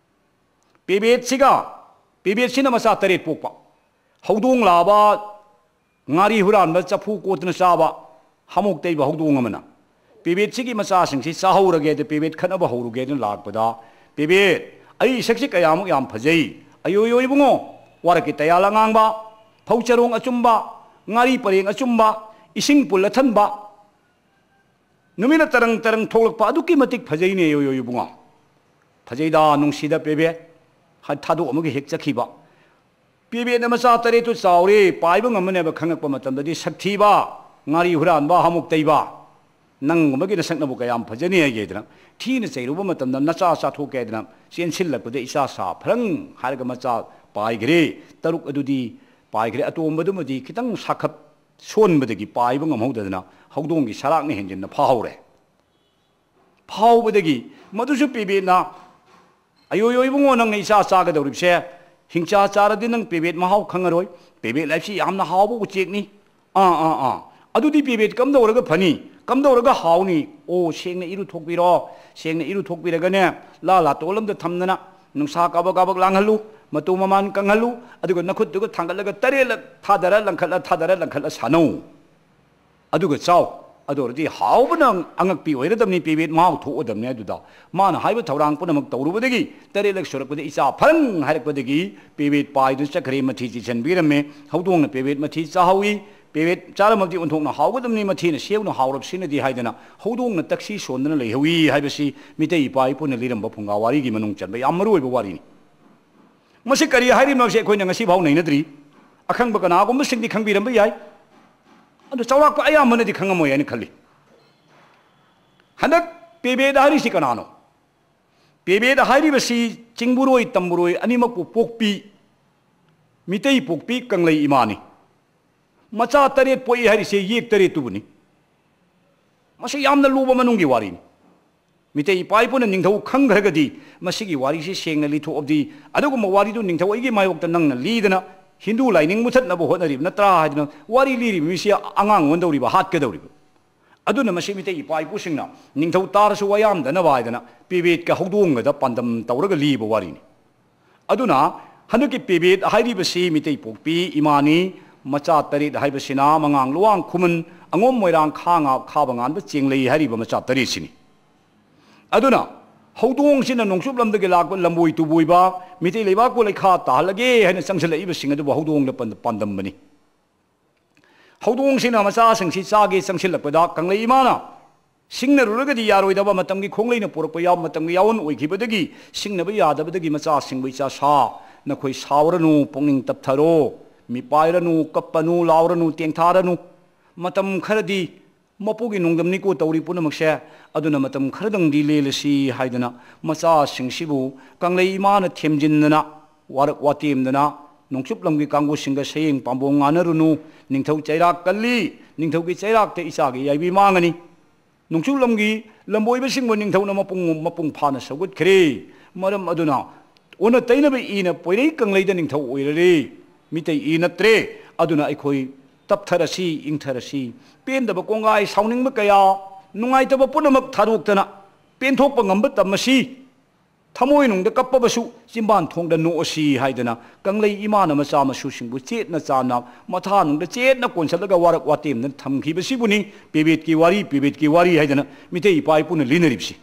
ꯄꯦꯕꯦꯠꯁꯤꯒ, ꯄꯦꯕꯦꯠꯁꯤꯅ ꯃꯆꯥ ꯇꯔꯦꯠ ꯄꯣꯛꯄ꯫ ꯍꯧꯗꯣꯡ ꯂꯥꯕ, ꯉꯥꯔꯤ ꯍꯨꯔꯥꯟꯕ, ꯆꯐꯨ ꯀꯣꯠꯇꯅ ꯆꯥꯕ, ꯍꯥꯃꯣꯛ ꯇꯩꯕ ꯍꯧꯗꯣꯡ ꯑꯃꯅ ꯄꯦꯕꯦꯠꯁꯤꯒꯤ ꯃꯆꯥꯁꯤꯡꯁꯤ ꯆꯥꯍꯧꯔꯒꯦꯗ, ꯄꯦꯕꯦꯠ ꯈꯠꯅꯕ ꯍꯧꯔꯨꯒꯦꯗꯅ ꯂꯥꯛꯄꯗ, ꯄꯦꯕꯦꯠ, ꯑꯩ ꯏꯁꯛꯁꯤ ꯀꯌꯥꯃꯨꯛ ꯌꯥꯝ ꯐꯖꯩ! ꯑꯌꯣꯏ ꯌꯣꯏ ꯏꯕꯨꯡꯉꯣ, ꯋꯥꯔꯛꯀꯤ ꯇꯌꯥꯜ ꯑꯉꯥꯡꯕ, ꯐꯧ ꯆꯔꯣꯡ ꯑꯆꯨꯝꯕ, ꯉꯥꯔꯤ ꯄꯔꯦꯡ ꯑꯆꯨꯝꯕ, ꯏꯁꯤꯡ ꯄꯨꯜ ꯑꯊꯟꯕ, ꯅꯨꯃꯤꯠꯅ ꯇꯔꯪ ꯇꯔꯪ ꯊꯣꯛꯂꯛꯄ, ꯑꯗꯨꯛꯀꯤ ꯃꯇꯤꯛ ꯐꯖꯩꯅꯦ, ꯌꯣ ꯌꯣ ꯏꯕꯨꯡꯉꯣ꯫ ꯐꯖꯩꯗ, ꯅꯨꯡꯁꯤꯗ ꯄꯦꯕꯦ꯫ ꯍ-, ꯊꯥꯗꯣꯛꯑꯝꯃꯒ ꯍꯦꯛ ꯆꯠꯈꯤꯕ꯫ ꯄꯦꯕꯦꯠꯅ ꯃꯆꯥ ꯇꯔꯦꯠꯇꯨ ꯆꯥꯎꯔꯦ, ꯄꯥꯏꯕ ꯉꯝꯃꯅꯦꯕ ꯈꯪꯉꯛꯄ ꯃꯇꯝꯗꯗꯤ, "ꯁꯛꯊꯤꯕ, ꯉꯥꯔꯤ ꯍꯨꯔꯥꯟꯕ, ꯍꯥꯃꯨꯛ ꯇꯩꯕ, ꯅꯪꯒꯨꯝꯕꯒꯤ ꯅꯁꯛꯅꯕꯨ ꯀꯌꯥꯝ ꯐꯖꯅꯤ?" ꯍꯥꯏꯒꯦꯗꯅ, ꯊꯤꯅ ꯆꯩꯔꯨꯕ ꯃꯇꯝꯗ, "ꯅꯆꯥ ꯆꯥꯊꯣꯛꯀꯦ" ꯍꯥꯏꯗꯅ ꯆꯦꯟꯁꯤꯜꯂꯛꯄꯗ, ꯏꯆꯥ ꯁꯥ ꯐꯔꯪ ꯍꯥꯏꯔꯒ ꯃꯆꯥ ꯄꯥꯏꯈ꯭ꯔꯦ꯫ ꯇꯔꯨꯛ ꯑꯗꯨꯗꯤ ꯄꯥꯏꯈ꯭ꯔꯦ꯫ ꯑꯇꯣꯝꯕꯗꯨꯃꯗꯤ ꯈꯤꯇꯪ ꯁꯥꯈꯞ ꯁꯣꯟꯕꯗꯒꯤ ꯄꯥꯏꯕ ꯉꯝꯍꯧꯗꯗꯅ ꯍꯧꯗꯣꯡꯒꯤ ꯁꯔꯥꯛꯅ ꯍꯦꯟꯖꯤꯟꯅ ꯐꯥꯍꯧꯔꯦ꯫ ꯐꯥꯎꯕꯗꯒꯤ ꯃꯗꯨꯁꯨ ꯄꯦꯕꯦꯠꯅ, "ꯑꯌꯣꯏ ꯌꯣꯏ ꯏꯕꯨꯡꯉꯣ, ꯅꯪꯅ ꯏꯆꯥ ꯆꯥꯒꯗꯧꯔꯤꯕꯁꯦ, ꯍꯤꯡꯆꯥ ꯆꯥꯔꯗꯤ ꯅꯪ ꯄꯦꯕꯦꯠ ꯃꯍꯥꯎ ꯈꯪꯉꯔꯣꯏ꯫ ꯄꯦꯕꯦꯠ ꯍꯥꯏꯕꯁꯤ ꯌꯥꯝꯅ ꯍꯥꯎꯕ ꯎꯆꯦꯛꯅꯤ꯫ ꯑꯥ, ꯑꯥ, ꯑꯥ꯫ ꯑꯗꯨꯗꯤ ꯄꯦꯕꯦꯠ ꯀꯝꯗꯧꯔꯒ ꯐꯅꯤ? ꯀꯝꯗꯧꯔꯒ ꯍꯥꯎꯅꯤ? ꯑꯣ, ꯁꯦꯡꯅ ꯏꯔꯨꯊꯣꯛꯄꯤꯔꯣ꯫ ꯁꯦꯡꯅ ꯏꯔꯨꯊꯣꯛꯄꯤꯔꯒꯅꯦ, ꯂꯥ ꯂꯥꯇꯣꯜ ꯑꯝꯗ ꯊꯝꯗꯅ, ꯅꯨꯡꯁꯥ ꯀꯥꯕꯛ ꯀꯥꯕꯛ ꯂꯥꯡꯍꯜꯂꯨ, ꯃꯇꯨ ꯃꯃꯥꯟ ꯀꯪꯍꯜꯂꯨ, ꯑꯗꯨꯒ ꯅꯈꯨꯠꯇꯨꯒ ꯊꯥꯡꯒꯠꯂꯒ ꯇꯔꯦꯠꯂꯛ ꯊꯥꯗꯔ ꯂꯪꯈꯠꯂ, ꯊꯥꯗꯔ ꯂꯪꯈꯠꯂ ꯁꯥꯟꯅꯧ꯫ ꯑꯗꯨꯒ ꯆꯥꯎ꯫ ꯑꯗꯨ ꯑꯣꯏꯔꯗꯤ ꯍꯥꯎꯕꯅ ꯑꯉꯛꯄꯤ ꯑꯣꯏꯔꯗꯕꯅꯤ, ꯄꯦꯕꯦꯠ ꯃꯍꯥꯎ ꯊꯣꯛꯑꯗꯕꯅꯤ ꯑꯗꯨꯗ꯫ ꯃꯥꯅ ꯍꯥꯏꯕ ꯊꯧꯔꯥꯡ ꯄꯨꯝꯅꯃꯛ ꯇꯧꯔꯨꯕꯗꯒꯤ ꯇꯔꯦꯠꯂꯛ ꯁꯨꯔꯛꯄꯗ ꯏꯆꯥ ꯐꯔꯪ ꯍꯥꯏꯔꯛꯄꯗꯒꯤ ꯄꯦꯕꯦꯠ ꯄꯥꯏꯗꯨꯅ ꯆꯠꯈ꯭ꯔꯦ, ꯃꯊꯤ ꯆꯤꯠꯁꯤꯟꯕꯤꯔꯝꯃꯦ꯫ ꯍꯧꯗꯣꯡꯅ ꯄꯦꯕꯦꯠ ꯃꯊꯤ ꯆꯥꯍꯧꯏ꯫ ꯄꯦꯕꯦꯠ ꯆꯥꯔꯝꯃꯕꯗꯤ ꯑꯣꯟꯊꯣꯛꯅ ꯍꯥꯎꯒꯗꯕꯅꯤ, ꯃꯊꯤꯅ ꯁꯦꯝꯅ ꯍꯥꯎꯔꯕꯁꯤꯅꯗꯤ ꯍꯥꯏꯗꯅ ꯍꯧꯗꯣꯡꯅ ꯇꯛꯁꯤ ꯁꯣꯟꯗꯅ ꯂꯩꯍꯧꯏ ꯍꯥꯏꯕꯁꯤ ꯃꯤꯇꯩ ꯏꯄꯥ ꯏꯄꯨꯅ ꯂꯤꯔꯝꯕ ꯐꯨꯡꯒꯥ ꯋꯥꯔꯤꯒꯤ ꯃꯅꯨꯡ ꯆꯟꯕ ꯌꯥꯝ ꯃꯔꯨ ꯑꯣꯏꯕ ꯋꯥꯔꯤꯅꯤ꯫ ꯃꯁꯤ ꯀꯔꯤ ꯍꯥꯏꯔꯤꯕꯅꯣ ꯍꯥꯏꯕꯁꯤ ꯑꯩꯈꯣꯏꯅ ꯉꯁꯤ ꯐꯥꯎ ꯅꯩꯅꯗ꯭ꯔꯤ꯫ ꯑꯈꯪꯕ ꯀꯅꯥꯒꯨꯝꯕꯁꯤꯡꯗꯤ ꯈꯪꯕꯤꯔꯝꯕ ꯌꯥꯏ꯫ ꯑꯗꯨ ꯆꯥꯎꯔꯥꯛꯄ ꯑꯌꯥꯝꯕꯅꯗꯤ ꯈꯪꯉꯝꯃꯣꯏ ꯍꯥꯏꯅ ꯈꯜꯂꯤ꯫ ꯍꯟꯗꯛ ꯄꯦꯕꯦꯠ ꯍꯥꯏꯔꯤꯁꯤ ꯀꯅꯥꯅꯣ? ꯄꯦꯕꯦꯠ ꯍꯥꯏꯔꯤꯕꯁꯤ ꯆꯤꯡꯕꯨꯔꯣꯏ ꯇꯝꯕꯨꯔꯣꯏ ꯑꯅꯤꯃꯛꯄꯨ ꯄꯣꯛꯄꯤ, ꯃꯤꯇꯩ ꯄꯣꯛꯄꯤ ꯀꯪꯂꯩ ꯏꯃꯥꯅꯤ꯫ ꯃꯆꯥ ꯇꯔꯦꯠ ꯄꯣꯛꯏ ꯍꯥꯏꯔꯤꯁꯦ ꯌꯦꯛ ꯇꯔꯦꯠꯇꯨꯕꯨꯅꯤ꯫ ꯃꯁꯤ ꯌꯥꯝꯅ ꯂꯨꯕ ꯃꯅꯨꯡꯒꯤ ꯋꯥꯔꯤꯅꯤ꯫ ꯃꯤꯇꯩ ꯏꯄꯥ ꯏꯄꯨꯅ ꯅꯤꯡꯊꯧ ꯈꯪꯈ꯭ꯔꯒꯗꯤ, ꯃꯁꯤꯒꯤ ꯋꯥꯔꯤꯁꯤ ꯁꯦꯡꯅ ꯂꯤꯊꯣꯛꯑꯕꯗꯤ, ꯑꯗꯨꯒꯨꯝꯕ ꯋꯥꯔꯤꯗꯨ ꯅꯤꯡꯊꯧ ꯑꯩꯒꯤ ꯃꯥꯌꯣꯛꯇ ꯅꯪꯅ ꯂꯤꯗꯅ ꯍꯤꯟꯗꯨ ꯂꯥꯏꯅꯤꯡ ꯃꯨꯊꯠꯅꯕ ꯍꯣꯠꯅꯔꯤꯕ ꯅꯠꯇ꯭ꯔꯥ ꯍꯥꯏꯗꯅ ꯋꯥꯔꯤ ꯂꯤꯔꯤꯕ ꯃꯤꯁꯤ ꯑꯉꯥꯡ ꯑꯣꯟꯗꯧꯔꯤꯕ, ꯍꯥꯠꯀꯗꯧꯔꯤꯕ꯫ ꯑꯗꯨꯅ ꯃꯁꯤ ꯃꯤꯇꯩ ꯏꯄꯥ ꯏꯄꯨꯁꯤꯡꯅ ꯅꯤꯡꯊꯧ ꯇꯥꯔꯁꯨ ꯋꯥꯌꯥꯝꯗꯅꯕ ꯍꯥꯏꯗꯅ ꯄꯦꯕꯦꯠꯀ ꯍꯧꯗꯣꯡꯒꯗ ꯄꯥꯟꯗꯝ ꯇꯧꯔꯒ ꯂꯤꯕ ꯋꯥꯔꯤꯅꯤ꯫ ꯑꯗꯨꯅ ꯍꯟꯗꯛꯀꯤ ꯄꯦꯕꯦꯠ ꯍꯥꯏꯔꯤꯕꯁꯤ ꯃꯤꯇꯩ ꯄꯣꯛꯄꯤ ꯏꯃꯥꯅꯤ꯫ ꯃꯆꯥ ꯇꯔꯦꯠ ꯍꯥꯏꯕꯁꯤꯅ ꯃꯉꯥꯡ, ꯂꯨꯋꯥꯡ, ꯈꯨꯃꯟ, ꯑꯉꯣꯝ, ꯃꯣꯏꯔꯥꯡ, ꯈꯥ ꯉꯥ, ꯈꯥꯕ ꯉꯥꯟꯕ, ꯆꯦꯡꯂꯩ ꯍꯥꯏꯔꯤꯕ ꯃꯆꯥ ꯇꯔꯦꯠꯁꯤꯅꯤ꯫ ꯑꯗꯨꯅ ꯍꯧꯗꯣꯡꯁꯤꯅ ꯅꯣꯡꯆꯨꯞ ꯂꯝꯗꯒꯤ ꯂꯥꯛꯄ ꯂꯝꯕꯣꯏ ꯇꯨꯕꯣꯏꯕ, ꯃꯤꯇꯩ ꯂꯩꯕꯥꯛꯄꯨ ꯂꯩꯈꯥ ꯇꯥꯍꯜꯂꯒꯦ ꯍꯥꯏꯅ ꯆꯪꯁꯤꯜꯂꯛꯏꯕꯁꯤꯡ ꯑꯗꯨꯕꯨ ꯍꯧꯗꯣꯡꯗ ꯄꯥꯟꯗꯝꯕꯅꯤ꯫ ꯍꯧꯗꯣꯡꯁꯤꯅ ꯃꯆꯥꯁꯤꯡꯁꯤ ꯆꯥꯒꯦ ꯆꯪꯁꯤꯜꯂꯛꯄꯗ ꯀꯪꯂꯩ ꯏꯃꯥꯅ ꯁꯤꯡꯅꯔꯨꯔꯒꯗꯤ ꯌꯥꯔꯣꯏꯗꯕ ꯃꯇꯝꯒꯤ ꯈꯣꯡꯂꯩꯅ ꯄꯨꯔꯛꯄ ꯌꯥꯎ-, ꯃꯇꯝꯒꯤ ꯌꯥꯑꯣꯟ ꯑꯣꯏꯈꯤꯕꯗꯒꯤ ꯁꯤꯡꯅꯕ ꯌꯥꯗꯕꯗꯒꯤ ꯃꯆꯥꯁꯤꯡꯕꯨ ꯏꯆꯥ ꯁꯥ, ꯅꯈꯣꯏ ꯁꯥꯎꯔꯅꯨ, ꯄꯨꯛꯅꯤꯡ ꯇꯞꯊꯔꯣ, ꯃꯤꯄꯥꯏꯔꯅꯨ, ꯀꯞꯄꯅꯨ, ꯂꯥꯎꯔꯅꯨ, ꯇꯦꯡꯊꯥꯔꯅꯨ꯫ ꯃꯇꯝ ꯈꯔꯗꯤ ꯃꯄꯨꯒꯤ ꯅꯣꯡꯗꯝꯅꯤꯀꯣ ꯇꯧꯔꯤ ꯄꯨꯝꯅꯃꯛꯁꯦ, ꯑꯗꯨꯅ ꯃꯇꯝ ꯈꯔꯗꯪꯗꯤ ꯂꯦꯜꯂꯁꯤ ꯍꯥꯏꯗꯅ ꯃꯆꯥꯁꯤꯡꯁꯤꯕꯨ ꯀꯪꯂꯩ ꯏꯃꯥꯅ ꯊꯦꯝꯖꯤꯟꯗꯅ, ꯋꯥꯔꯛ ꯋꯥꯇꯦꯝꯗꯅ, ꯅꯣꯡꯆꯨꯞ ꯂꯝꯒꯤ ꯀꯥꯡꯕꯨꯁꯤꯡꯒ ꯁꯌꯦꯡ ꯄꯥꯝꯕꯣꯝ ꯉꯥꯅꯔꯨꯅꯨ, ꯅꯤꯡꯊꯧ ꯆꯩꯔꯥꯛ ꯀꯜꯂꯤ, ꯅꯤꯡꯊꯧꯒꯤ ꯆꯩꯔꯥꯛꯇ ꯏꯆꯥꯒꯤ ꯌꯥꯏꯕꯤ ꯃꯥꯡꯉꯅꯤ꯫ ꯅꯣꯡꯆꯨꯞ ꯂꯝꯒꯤ ꯂꯝꯕꯣꯏꯕꯁꯤꯡꯕꯨ ꯅꯤꯡꯊꯧꯅ ꯃꯄꯨꯡ, ꯃꯄꯨꯡ ꯐꯥꯅ ꯁꯧꯒꯠꯈ꯭ꯔꯦ꯫ ꯃꯔꯝ ꯑꯗꯨꯅ ꯑꯣꯟꯅ ꯇꯩꯅꯕ ꯏꯅ ꯄꯣꯏꯔꯩ ꯀꯪꯂꯩꯗ ꯅꯤꯡꯊꯧ ꯑꯣꯏꯔꯔꯦ꯫ ꯃꯤꯇꯩ ꯏ ꯅꯠꯇ꯭ꯔꯦ꯫ ꯑꯗꯨꯅ ꯑꯩꯈꯣꯏ ꯇꯞꯊꯔꯁꯤ, ꯏꯪꯊꯔꯁꯤ꯫ ꯄꯦꯟꯗꯕ ꯀꯣꯡꯒꯥꯏ, ꯁꯥꯎꯅꯤꯡꯕ ꯀꯌꯥ, ꯅꯨꯡꯉꯥꯏꯇꯕ ꯄꯨꯝꯅꯃꯛ ꯊꯥꯗꯣꯛꯇꯅ ꯄꯦꯟꯊꯣꯛꯄ ꯉꯝꯕ ꯇꯝꯃꯁꯤ꯫ ꯊꯃꯣꯏꯅꯨꯡꯗ ꯀꯞꯄꯕꯁꯨ ꯆꯤꯝꯕꯥꯟ ꯊꯣꯡꯗ ꯅꯣꯛꯑꯁꯤ ꯍꯥꯏꯗꯅ ꯀꯪꯂꯩ ꯏꯃꯥꯅ ꯃꯆꯥ ꯃꯁꯨꯁꯤꯡꯕꯨ ꯆꯦꯠꯅ ꯆꯥꯟꯅ ꯃꯊꯥꯅꯨꯡꯗ ꯆꯦꯠꯅ ꯀꯣꯟꯁꯤꯜꯂꯒ ꯋꯥꯔꯛ ꯋꯥꯇꯦꯝꯗ ꯊꯝꯈꯤꯕꯁꯤꯕꯨꯅꯤ ꯄꯦꯕꯦꯠꯀꯤ ꯋꯥꯔꯤ, ꯄꯦꯕꯦꯠꯀꯤ ꯋꯥꯔꯤ ꯍꯥꯏꯗꯅ ꯃꯤꯇꯩ ꯏꯄꯥ ꯏꯄꯨꯅ ꯂꯤꯅꯔꯤꯕꯁꯤ꯫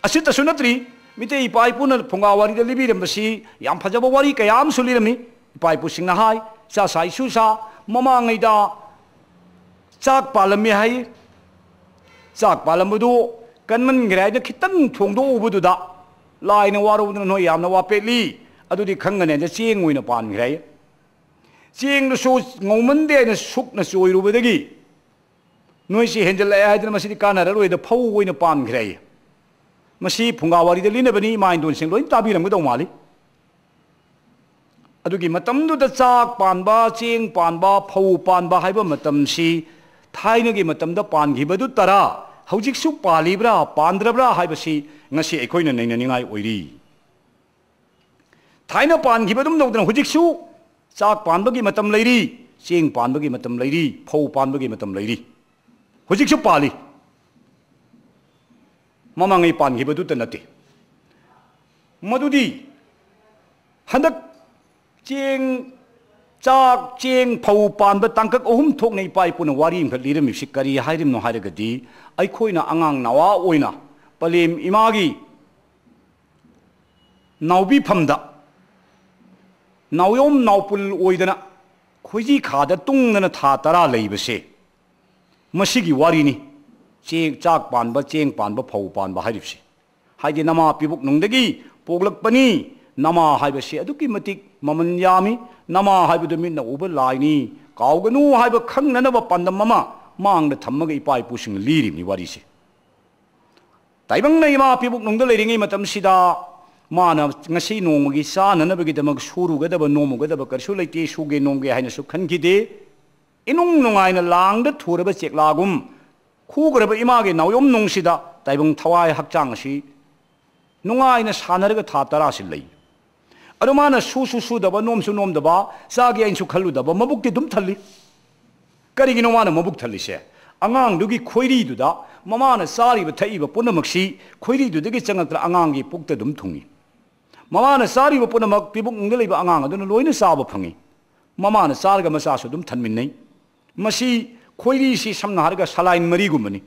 ꯑꯁꯤꯇꯁꯨ ꯅꯠꯇ꯭ꯔꯤ, ꯃꯤꯇꯩ ꯏꯄꯥ ꯏꯄꯨꯅ ꯐꯨꯡꯒꯥ ꯋꯥꯔꯤꯗ ꯂꯤꯕꯤꯔꯝꯕꯁꯤ ꯌꯥꯝ ꯐꯖꯕ ꯋꯥꯔꯤ ꯀꯌꯥ ꯑꯃꯁꯨ ꯂꯤꯔꯝꯃꯤ꯫ ꯏꯄꯥ ꯏꯄꯨꯁꯤꯡꯅ ꯍꯥꯏ, "ꯏꯆꯥ ꯁꯥ ꯏꯁꯨ ꯁꯥ, ꯃꯃꯥꯡꯉꯩꯗ ꯆꯥꯛ ꯄꯥꯜꯂꯝꯃꯤ ꯍꯥꯏ꯫ ꯆꯥꯛ ꯄꯥꯜꯂꯝꯕꯗꯨ ꯀꯟꯃꯟꯈ꯭ꯔꯦ ꯍꯥꯏꯅ ꯈꯤꯇꯪ ꯊꯣꯡꯗꯣꯛꯎꯕꯗꯨꯗ ꯂꯥꯏꯅ ꯋꯥꯔꯧꯗꯅ ꯅꯣꯏ ꯌꯥꯝꯅ ꯋꯥꯄꯦꯠꯂꯤ꯫ ꯑꯗꯨꯗꯤ ꯈꯪꯒꯅꯤ" ꯍꯥꯏꯅ ꯆꯦꯡ ꯑꯣꯏꯅ ꯄꯥꯟꯈ꯭ꯔꯦ ꯍꯥꯏ꯫ ꯆꯦꯡꯗꯨꯁꯨ ꯉꯧꯃꯟꯗꯦ ꯍꯥꯏꯅ ꯁꯨꯛꯅ ꯆꯣꯏꯔꯨꯕꯗꯒꯤ ꯅꯣꯏꯁꯤ ꯍꯦꯟꯖꯜꯂꯛꯑꯦ ꯍꯥꯏꯗꯅ ꯃꯁꯤꯗꯤ ꯀꯥꯟꯅꯔꯔꯣꯏꯗ ꯐꯧ ꯑꯣꯏꯅ ꯄꯥꯟꯈ꯭ꯔꯦ ꯍꯥꯏ꯫ ꯃꯁꯤ ꯐꯨꯡꯒꯥ ꯋꯥꯔꯤꯗ ꯂꯤꯅꯕꯅꯤ, ꯏꯃꯥ ꯏꯟꯗꯣꯟꯁꯤꯡ ꯂꯣꯏ ꯇꯥꯕꯤꯔꯝꯒꯗꯧ ꯃꯥꯜꯂꯤ꯫ ꯑꯗꯨꯒꯤ ꯃꯇꯝꯗꯨꯗ ꯆꯥꯛ ꯄꯥꯟꯕ, ꯆꯦꯡ ꯄꯥꯟꯕ, ꯐꯧ ꯄꯥꯟꯕ ꯍꯥꯏꯕ ꯃꯇꯝꯁꯤ ꯊꯥꯏꯅꯒꯤ ꯃꯇꯝꯗ ꯄꯥꯟꯈꯤꯕꯗꯨ ꯇꯔꯥ ꯍꯧꯖꯤꯛꯁꯨ ꯄꯥꯜꯂꯤꯕ꯭ꯔꯥ, ꯄꯥꯟꯗ꯭ꯔꯕ꯭ꯔꯥ ꯍꯥꯏꯕꯁꯤ ꯉꯁꯤ ꯑꯩꯈꯣꯏꯅ ꯅꯩꯅꯅꯤꯡꯉꯥꯏ ꯑꯣꯏꯔꯤ꯫ ꯊꯥꯏꯅ ꯄꯥꯟꯈꯤꯕ ꯑꯗꯨꯝ ꯇꯧꯗꯅ ꯍꯧꯖꯤꯛꯁꯨ ꯆꯥꯛ ꯄꯥꯟꯕꯒꯤ ꯃꯇꯝ ꯂꯩꯔꯤ, ꯆꯦꯡ ꯄꯥꯟꯕꯒꯤ ꯃꯇꯝ ꯂꯩꯔꯤ, ꯐꯧ ꯄꯥꯟꯕꯒꯤ ꯃꯇꯝ ꯂꯩꯔꯤ꯫ ꯍꯧꯖꯤꯛꯁꯨ ꯄꯥꯜꯂꯤ꯫ ꯃꯃꯥꯡꯉꯩ ꯄꯥꯟꯈꯤꯕꯗꯨꯇ ꯅꯠꯇꯦ꯫ ꯃꯗꯨꯗꯤ ꯍꯟꯗꯛ ꯆꯦꯡ ꯆꯥꯛ, ꯆꯦꯡ, ꯐꯧ ꯄꯥꯟꯕ ꯇꯥꯡꯀꯛ ꯑꯍꯨꯝ ꯊꯣꯛꯅ ꯏꯄꯥ ꯏꯄꯨꯅ ꯋꯥꯔꯤ ꯑꯃꯈꯛ ꯂꯤꯔꯝꯃꯤꯕꯁꯤ ꯀꯔꯤ ꯍꯥꯏꯔꯤꯕꯅꯣ ꯍꯥꯏꯔꯒꯗꯤ, ꯑꯩꯈꯣꯏꯅ ꯑꯉꯥꯡ ꯅꯋꯥ ꯑꯣꯏꯅ ꯄꯂꯦꯝ ꯏꯃꯥꯒꯤ ꯅꯥꯎꯕꯤꯐꯝꯗ ꯅꯥꯎꯌꯣꯝ ꯅꯥꯎꯄꯨꯜ ꯑꯣꯏꯗꯅ ꯈꯣꯏꯖꯤ ꯈꯥꯗ ꯇꯨꯡꯗꯅ ꯊꯥ ꯇꯔꯥ ꯂꯩꯕꯁꯦ, ꯃꯁꯤꯒꯤ ꯋꯥꯔꯤꯅꯤ꯫ ꯆꯦꯡ, ꯆꯥꯛ ꯄꯥꯟꯕ, ꯆꯦꯡ ꯄꯥꯟꯕ, ꯐꯧ ꯄꯥꯟꯕ ꯍꯥꯏꯔꯤꯕꯁꯤ꯫ ꯍꯥꯏꯗꯤ ꯅꯃꯥ ꯄꯤꯕꯨꯛꯅꯨꯡꯗꯒꯤ ꯄꯣꯛꯂꯛꯄꯅꯤ꯫ ꯅꯃꯥ ꯍꯥꯏꯕꯁꯤ ꯑꯗꯨꯛꯀꯤ ꯃꯇꯤꯛ ꯃꯃꯜ ꯌꯥꯝꯃꯤ꯫ ꯅꯃꯥ ꯍꯥꯏꯕꯗꯨ ꯃꯤꯠꯅ ꯎꯕ ꯂꯥꯏꯅꯤ꯫ ꯀꯥꯎꯒꯅꯨ ꯍꯥꯏꯕ ꯈꯪꯅꯅꯕ ꯄꯥꯟꯗꯝ ꯑꯃ ꯃꯥꯡꯗ ꯊꯝꯃꯒ ꯏꯄꯥ ꯏꯄꯨꯁꯤꯡꯅ ꯂꯤꯔꯤꯕꯅꯤ ꯋꯥꯔꯤꯁꯦ꯫ ꯇꯥꯏꯕꯪꯅ ꯏꯃꯥ ꯄꯤꯕꯨꯛꯅꯨꯡꯗ ꯂꯩꯔꯤꯉꯩ ꯃꯇꯝꯁꯤꯗ ꯃꯥꯅ ꯉꯁꯤ ꯅꯣꯡꯃꯒꯤ ꯆꯥꯅꯅꯕꯒꯤꯗꯃꯛ ꯁꯨꯔꯨꯒꯗꯕ ꯅꯣꯝꯃꯨꯒꯗꯕ ꯀꯔꯤꯁꯨ ꯂꯩꯇꯦ, ꯁꯨꯒꯦ ꯅꯣꯝꯒꯦ ꯍꯥꯏꯅꯁꯨ ꯈꯟꯈꯤꯗꯦ꯫ ꯏꯅꯨꯡ ꯅꯨꯡꯉꯥꯏꯅ ꯂꯥꯡꯗ ꯊꯨꯔꯕ ꯆꯦꯛꯂꯥꯒꯨꯝ ꯈꯨꯈ꯭ꯔꯕ ꯏꯃꯥꯒꯤ ꯅꯥꯎꯌꯣꯝ ꯅꯨꯡꯁꯤꯗ ꯇꯥꯏꯕꯪ ꯊꯋꯥꯏ ꯍꯛꯆꯥꯡ ꯑꯁꯤ ꯅꯨꯡꯉꯥꯏꯅ ꯁꯥꯟꯅꯔꯒ ꯊꯥ ꯇꯔꯥꯁꯤ ꯂꯩ꯫ ꯑꯗꯣ ꯃꯥꯅ ꯁꯨꯁꯨ ꯁꯨꯗꯕ, ꯅꯣꯝꯁꯨ ꯅꯣꯝꯗꯕ, ꯆꯥꯒꯦ ꯍꯥꯏꯅꯁꯨ ꯈꯜꯂꯨꯗꯕ, ꯃꯕꯨꯛꯇꯤ ꯑꯗꯨꯝ ꯊꯜꯂꯤ꯫ ꯀꯔꯤꯒꯤꯅꯣ ꯃꯥꯅ ꯃꯕꯨꯛ ꯊꯜꯂꯤꯁꯦ? ꯑꯉꯥꯡꯗꯨꯒꯤ ꯈꯣꯏꯔꯤꯗꯨꯗ ꯃꯃꯥꯅ ꯆꯥꯔꯤꯕ ꯊꯛꯏꯕ ꯄꯨꯝꯅꯃꯛꯁꯤ ꯈꯣꯏꯔꯤꯗꯨꯗꯒꯤ ꯆꯪꯉꯛꯇꯅ ꯑꯉꯥꯡꯒꯤ ꯄꯨꯛꯇ ꯑꯗꯨꯝ ꯊꯨꯡꯉꯤ꯫ ꯃꯃꯥꯅ ꯆꯥꯔꯤꯕ ꯄꯨꯝꯅꯃꯛ ꯄꯤꯕꯨꯛꯅꯨꯡꯗ ꯂꯩꯕ ꯑꯉꯥꯡ ꯑꯗꯨꯅ ꯂꯣꯏꯅ ꯆꯥꯕ ꯐꯪꯉꯤ꯫ ꯃꯃꯥꯅ ꯆꯥꯔꯒ ꯃꯆꯥꯁꯨ ꯑꯗꯨꯝ ꯊꯟꯃꯤꯟꯅꯩ꯫ ꯃꯁꯤ ꯈꯣꯏꯔꯤꯁꯤ ꯁꯝꯅ ꯍꯥꯏꯔꯒ ꯁꯂꯥꯏꯟ ꯃꯔꯤꯒꯨꯝꯕꯅꯤ꯫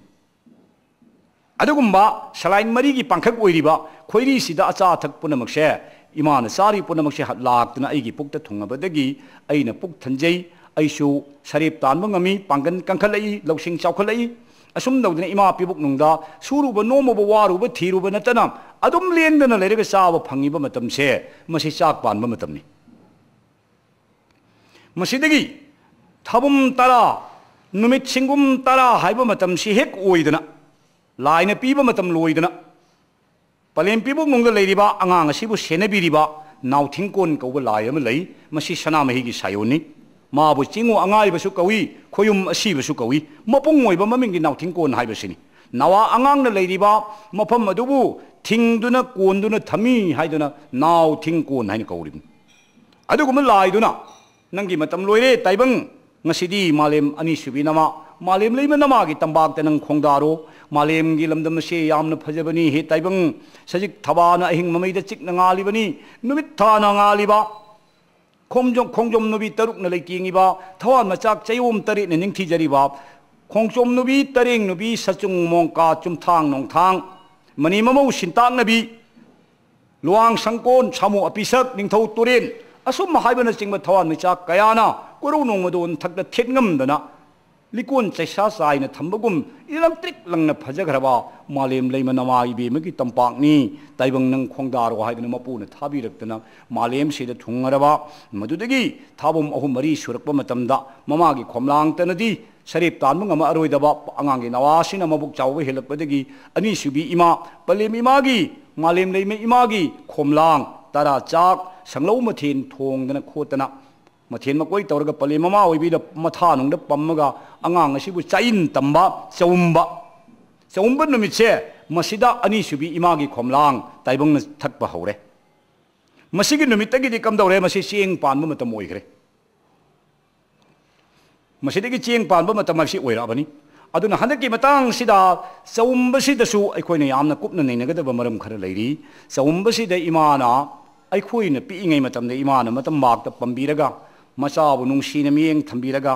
ꯑꯗꯨꯒꯨꯝꯕ ꯁꯂꯥꯏꯟ ꯃꯔꯤꯒꯤ ꯄꯥꯡꯈꯛ ꯑꯣꯏꯔꯤꯕ ꯈꯣꯏꯔꯤꯁꯤꯗ ꯑꯆꯥ ꯑꯊꯛ ꯄꯨꯝꯅꯃꯛꯁꯦ, ꯏꯃꯥꯅ ꯆꯥꯔꯤ ꯄꯨꯝꯅꯃꯛꯁꯦ ꯂꯥꯛꯇꯨꯅ ꯑꯩꯒꯤ ꯄꯨꯛꯇ ꯊꯨꯡꯉꯕꯗꯒꯤ ꯑꯩꯅ ꯄꯨꯛ ꯊꯟꯖꯩ꯫ ꯑꯩꯁꯨ ꯁꯔꯦꯞ ꯇꯥꯟꯕ ꯉꯝꯃꯤ, ꯄꯥꯡꯒꯜ ꯀꯟꯈꯠꯂꯛꯏ, ꯂꯧꯁꯤꯡ ꯆꯥꯎꯈꯠꯂꯛꯏ꯫ ꯑꯁꯨꯝ ꯇꯧꯗꯅ ꯏꯃꯥ ꯄꯤꯕꯨꯛꯅꯨꯡꯗ ꯁꯨꯔꯨꯕ ꯅꯣꯝꯃꯨꯕ ꯋꯥꯔꯨꯕ ꯊꯤꯔꯨꯕ ꯅꯠꯇꯅ ꯑꯗꯨꯝ ꯂꯦꯡꯗꯅ ꯂꯩꯔꯒ ꯆꯥꯕ ꯐꯪꯉꯤꯕ ꯃꯇꯝꯁꯦ, ꯃꯁꯤ ꯆꯥꯛ ꯄꯥꯟꯕ ꯃꯇꯝꯅꯤ꯫ ꯃꯁꯤꯗꯒꯤ ꯊꯥꯕꯨꯝ ꯇꯔꯥ, ꯅꯨꯃꯤꯠ ꯁꯤꯡꯒꯨꯝ ꯇꯔꯥ ꯍꯥꯏꯕ ꯃꯇꯝꯁꯤ ꯍꯦꯛ ꯑꯣꯏꯗꯅ, ꯂꯥꯏꯅ ꯄꯤꯕ ꯃꯇꯝ ꯂꯣꯏꯗꯅ, ꯄꯂꯦꯝ ꯄꯤꯕꯨꯡꯅꯨꯡꯗ ꯂꯩꯔꯤꯕ ꯑꯉꯥꯡ ꯑꯁꯤꯕꯨ ꯁꯦꯟꯅꯕꯤꯔꯤꯕ ꯅꯥꯎꯊꯤꯡꯀꯣꯟ ꯀꯧꯕ ꯂꯥꯏ ꯑꯃ ꯂꯩ꯫ ꯃꯁꯤ ꯁꯅꯥꯃꯍꯤꯒꯤ ꯁꯥꯏꯑꯣꯟꯅꯤ꯫ ꯃꯥꯕꯨ ꯆꯤꯡꯉꯨ ꯑꯉꯥꯏꯕꯁꯨ ꯀꯧꯏ, ꯈꯣꯌꯨꯝ ꯑꯁꯤꯕꯁꯨ ꯀꯧꯏ꯫ ꯃꯄꯨꯡ ꯑꯣꯏꯕ ꯃꯃꯤꯡꯗꯤ ꯅꯥꯎꯊꯤꯡꯀꯣꯟ ꯍꯥꯏꯕꯁꯤꯅꯤ꯫ ꯅꯋꯥ ꯑꯉꯥꯡꯅ ꯂꯩꯔꯤꯕ ꯃꯐꯝ ꯑꯗꯨꯕꯨ ꯊꯤꯡꯗꯨꯅ, ꯀꯣꯟꯗꯨꯅ ꯊꯝꯃꯤ ꯍꯥꯏꯗꯨꯅ ꯅꯥꯎꯊꯤꯡꯀꯣꯟ ꯍꯥꯏꯅ ꯀꯧꯔꯤꯕꯅꯤ꯫ ꯑꯗꯨꯒꯨꯝꯕ ꯂꯥꯏꯗꯨꯅ, "ꯅꯪꯒꯤ ꯃꯇꯝ ꯂꯣꯏꯔꯦ ꯇꯥꯏꯕꯪ, ꯉꯁꯤꯗꯤ ꯃꯥꯂꯦꯝ ꯑꯅꯤꯁꯨꯕꯤ ꯅꯃꯥ, ꯃꯥꯂꯦꯝ ꯂꯩꯃ ꯅꯃꯥꯒꯤ ꯇꯝꯄꯥꯛꯇ ꯅꯪ ꯈꯣꯡꯗꯥꯔꯣ꯫ ꯃꯥꯂꯦꯝꯒꯤ ꯂꯝꯗꯝ ꯑꯁꯤ ꯌꯥꯝꯅ ꯐꯖꯕꯅꯤ ꯍꯦ ꯇꯥꯏꯕꯪ꯫ ꯁꯖꯤꯛ ꯊꯕꯥꯅ ꯑꯍꯤꯡ ꯃꯃꯩꯗ ꯆꯤꯛꯅ ꯉꯥꯜꯂꯤꯕꯅꯤ, ꯅꯨꯃꯤꯠ ꯊꯥꯅ ꯉꯥꯜꯂꯤꯕ, ꯈꯣꯡꯖꯣꯝ, ꯈꯣꯡꯖꯣꯝ ꯅꯨꯕꯤ ꯇꯔꯨꯛꯅ ꯂꯩꯇꯦꯡꯉꯤꯕ, ꯊꯋꯥꯟꯃꯤꯆꯥꯛ ꯆꯌꯣꯝ ꯇꯔꯦꯠꯅ ꯅꯤꯡꯊꯤꯖꯔꯤꯕ, ꯈꯣꯡꯖꯣꯝ ꯅꯨꯕꯤ, ꯇꯔꯦꯡ ꯅꯨꯕꯤ, ꯁꯆꯨꯡ, ꯃꯣꯡꯀꯥ, ꯆꯨꯝꯊꯥꯡ, ꯅꯣꯡꯊꯥꯡ, ꯃꯅꯤ ꯃꯃꯧ ꯁꯤꯟꯇꯥꯛꯅꯕꯤ, ꯂꯨꯋꯥꯡ ꯁꯪꯀꯣꯟ, ꯁꯥꯃꯨ ꯑꯄꯤꯁꯛ, ꯅꯤꯡꯊꯧ ꯇꯨꯔꯦꯟ, ꯑꯁꯨꯝ ꯍꯥꯏꯕꯅꯆꯤꯡꯕ ꯊꯋꯥꯟꯃꯤꯆꯥꯛ ꯀꯌꯥꯅ ꯀꯣꯔꯧ ꯅꯣꯡꯃꯗꯣꯟ ꯊꯛꯇ ꯊꯦꯠ ꯉꯝꯗꯅ ꯂꯤꯀꯣꯟ ꯆꯩꯁꯥ ꯆꯥꯏꯅ ꯊꯝꯕꯒꯨꯝ ꯏꯂꯪꯇ꯭ꯔꯤꯛ ꯂꯪꯅ ꯐꯖꯈ꯭ꯔꯕ ꯃꯥꯂꯦꯝ ꯂꯩꯃ ꯅꯃꯥ ꯏꯕꯦꯝꯃꯒꯤ ꯇꯝꯄꯥꯛꯅꯤ꯫ ꯇꯥꯏꯕꯪ ꯅꯪ ꯈꯣꯡꯗꯥꯔꯣ ꯍꯥꯏꯗꯅ ꯃꯄꯨꯅ ꯊꯥꯕꯤꯔꯛꯇꯅ ꯃꯥꯂꯦꯝꯁꯤꯗ ꯊꯨꯡꯉꯔꯕ, ꯃꯗꯨꯗꯒꯤ ꯊꯥꯕꯝ ꯑꯍꯨꯝ ꯃꯔꯤ ꯁꯨꯔꯛꯄ ꯃꯇꯝꯗ ꯃꯃꯥꯒꯤ ꯈꯣꯝꯂꯥꯡꯇꯅꯗꯤ ꯁꯔꯦꯞ ꯇꯥꯟꯕ ꯉꯝꯃꯛꯑꯔꯣꯏꯗꯕ ꯑꯉꯥꯡꯒꯤ ꯅꯋꯥꯁꯤꯅ ꯃꯕꯨꯛ ꯆꯥꯎꯕ ꯍꯦꯜꯂꯛꯄꯗꯒꯤ ꯑꯅꯤꯁꯨꯕꯤ ꯏꯃꯥ, ꯄꯂꯦꯝ ꯏꯃꯥꯒꯤ, ꯃꯥꯂꯦꯝ ꯂꯩꯃ ꯏꯃꯥꯒꯤ ꯈꯣꯝꯂꯥꯡ ꯇꯔꯥ ꯆꯥꯛ ꯁꯪꯂꯧ ꯃꯊꯦꯜ ꯊꯣꯡꯗꯅ ꯈꯣꯠꯇꯅ ꯃꯊꯦꯜ ꯃꯀꯣꯏ ꯇꯧꯔꯒ ꯄꯂꯦꯝ ꯃꯃꯥ ꯑꯣꯏꯕꯤꯗ ꯃꯊꯥ ꯅꯨꯡꯗ ꯄꯝꯃꯒ ꯑꯉꯥꯡ ꯑꯁꯤꯕꯨ ꯆꯥꯛꯏꯟ ꯇꯝꯕ, ꯆꯎꯝꯕ, ꯆꯎꯝꯕ ꯅꯨꯃꯤꯠꯁꯦ, ꯃꯁꯤꯗ ꯑꯅꯤꯁꯨꯕꯤ ꯏꯃꯥꯒꯤ ꯈꯣꯝꯂꯥꯡ ꯇꯥꯏꯕꯪꯅ ꯊꯛꯄ ꯍꯧꯔꯦ꯫ ꯃꯁꯤꯒꯤ ꯅꯨꯃꯤꯠꯇꯒꯤꯗꯤ ꯀꯝꯗꯧꯔꯦ? ꯃꯁꯤ ꯆꯦꯡ ꯄꯥꯟꯕ ꯃꯇꯝ ꯑꯣꯏꯈ꯭ꯔꯦ꯫ ꯃꯁꯤꯗꯒꯤ ꯆꯦꯡ ꯄꯥꯟꯕ ꯃꯇꯝ ꯍꯥꯏꯕꯁꯤ ꯑꯣꯏꯔꯛꯑꯕꯅꯤ꯫ ꯑꯗꯨꯅ ꯍꯟꯗꯛꯀꯤ ꯃꯇꯥꯡꯁꯤꯗ ꯆꯎꯝꯕꯁꯤꯗꯁꯨ ꯑꯩꯈꯣꯏꯅ ꯌꯥꯝꯅ ꯀꯨꯞꯅ ꯅꯩꯅꯒꯗꯕ ꯃꯔꯝ ꯈꯔ ꯂꯩꯔꯤ꯫ ꯆꯎꯝꯕꯁꯤꯗ ꯏꯃꯥꯅ, ꯑꯩꯈꯣꯏꯅ ꯄꯤꯛꯏꯉꯩ ꯃꯇꯝꯗ ꯏꯃꯥꯅ ꯃꯇꯝ ꯃꯥꯛꯇ ꯄꯝꯕꯤꯔꯒ, ꯃꯆꯥꯕꯨ ꯅꯨꯡꯁꯤꯅ ꯃꯤꯠꯌꯦꯡ ꯊꯝꯕꯤꯔꯒ,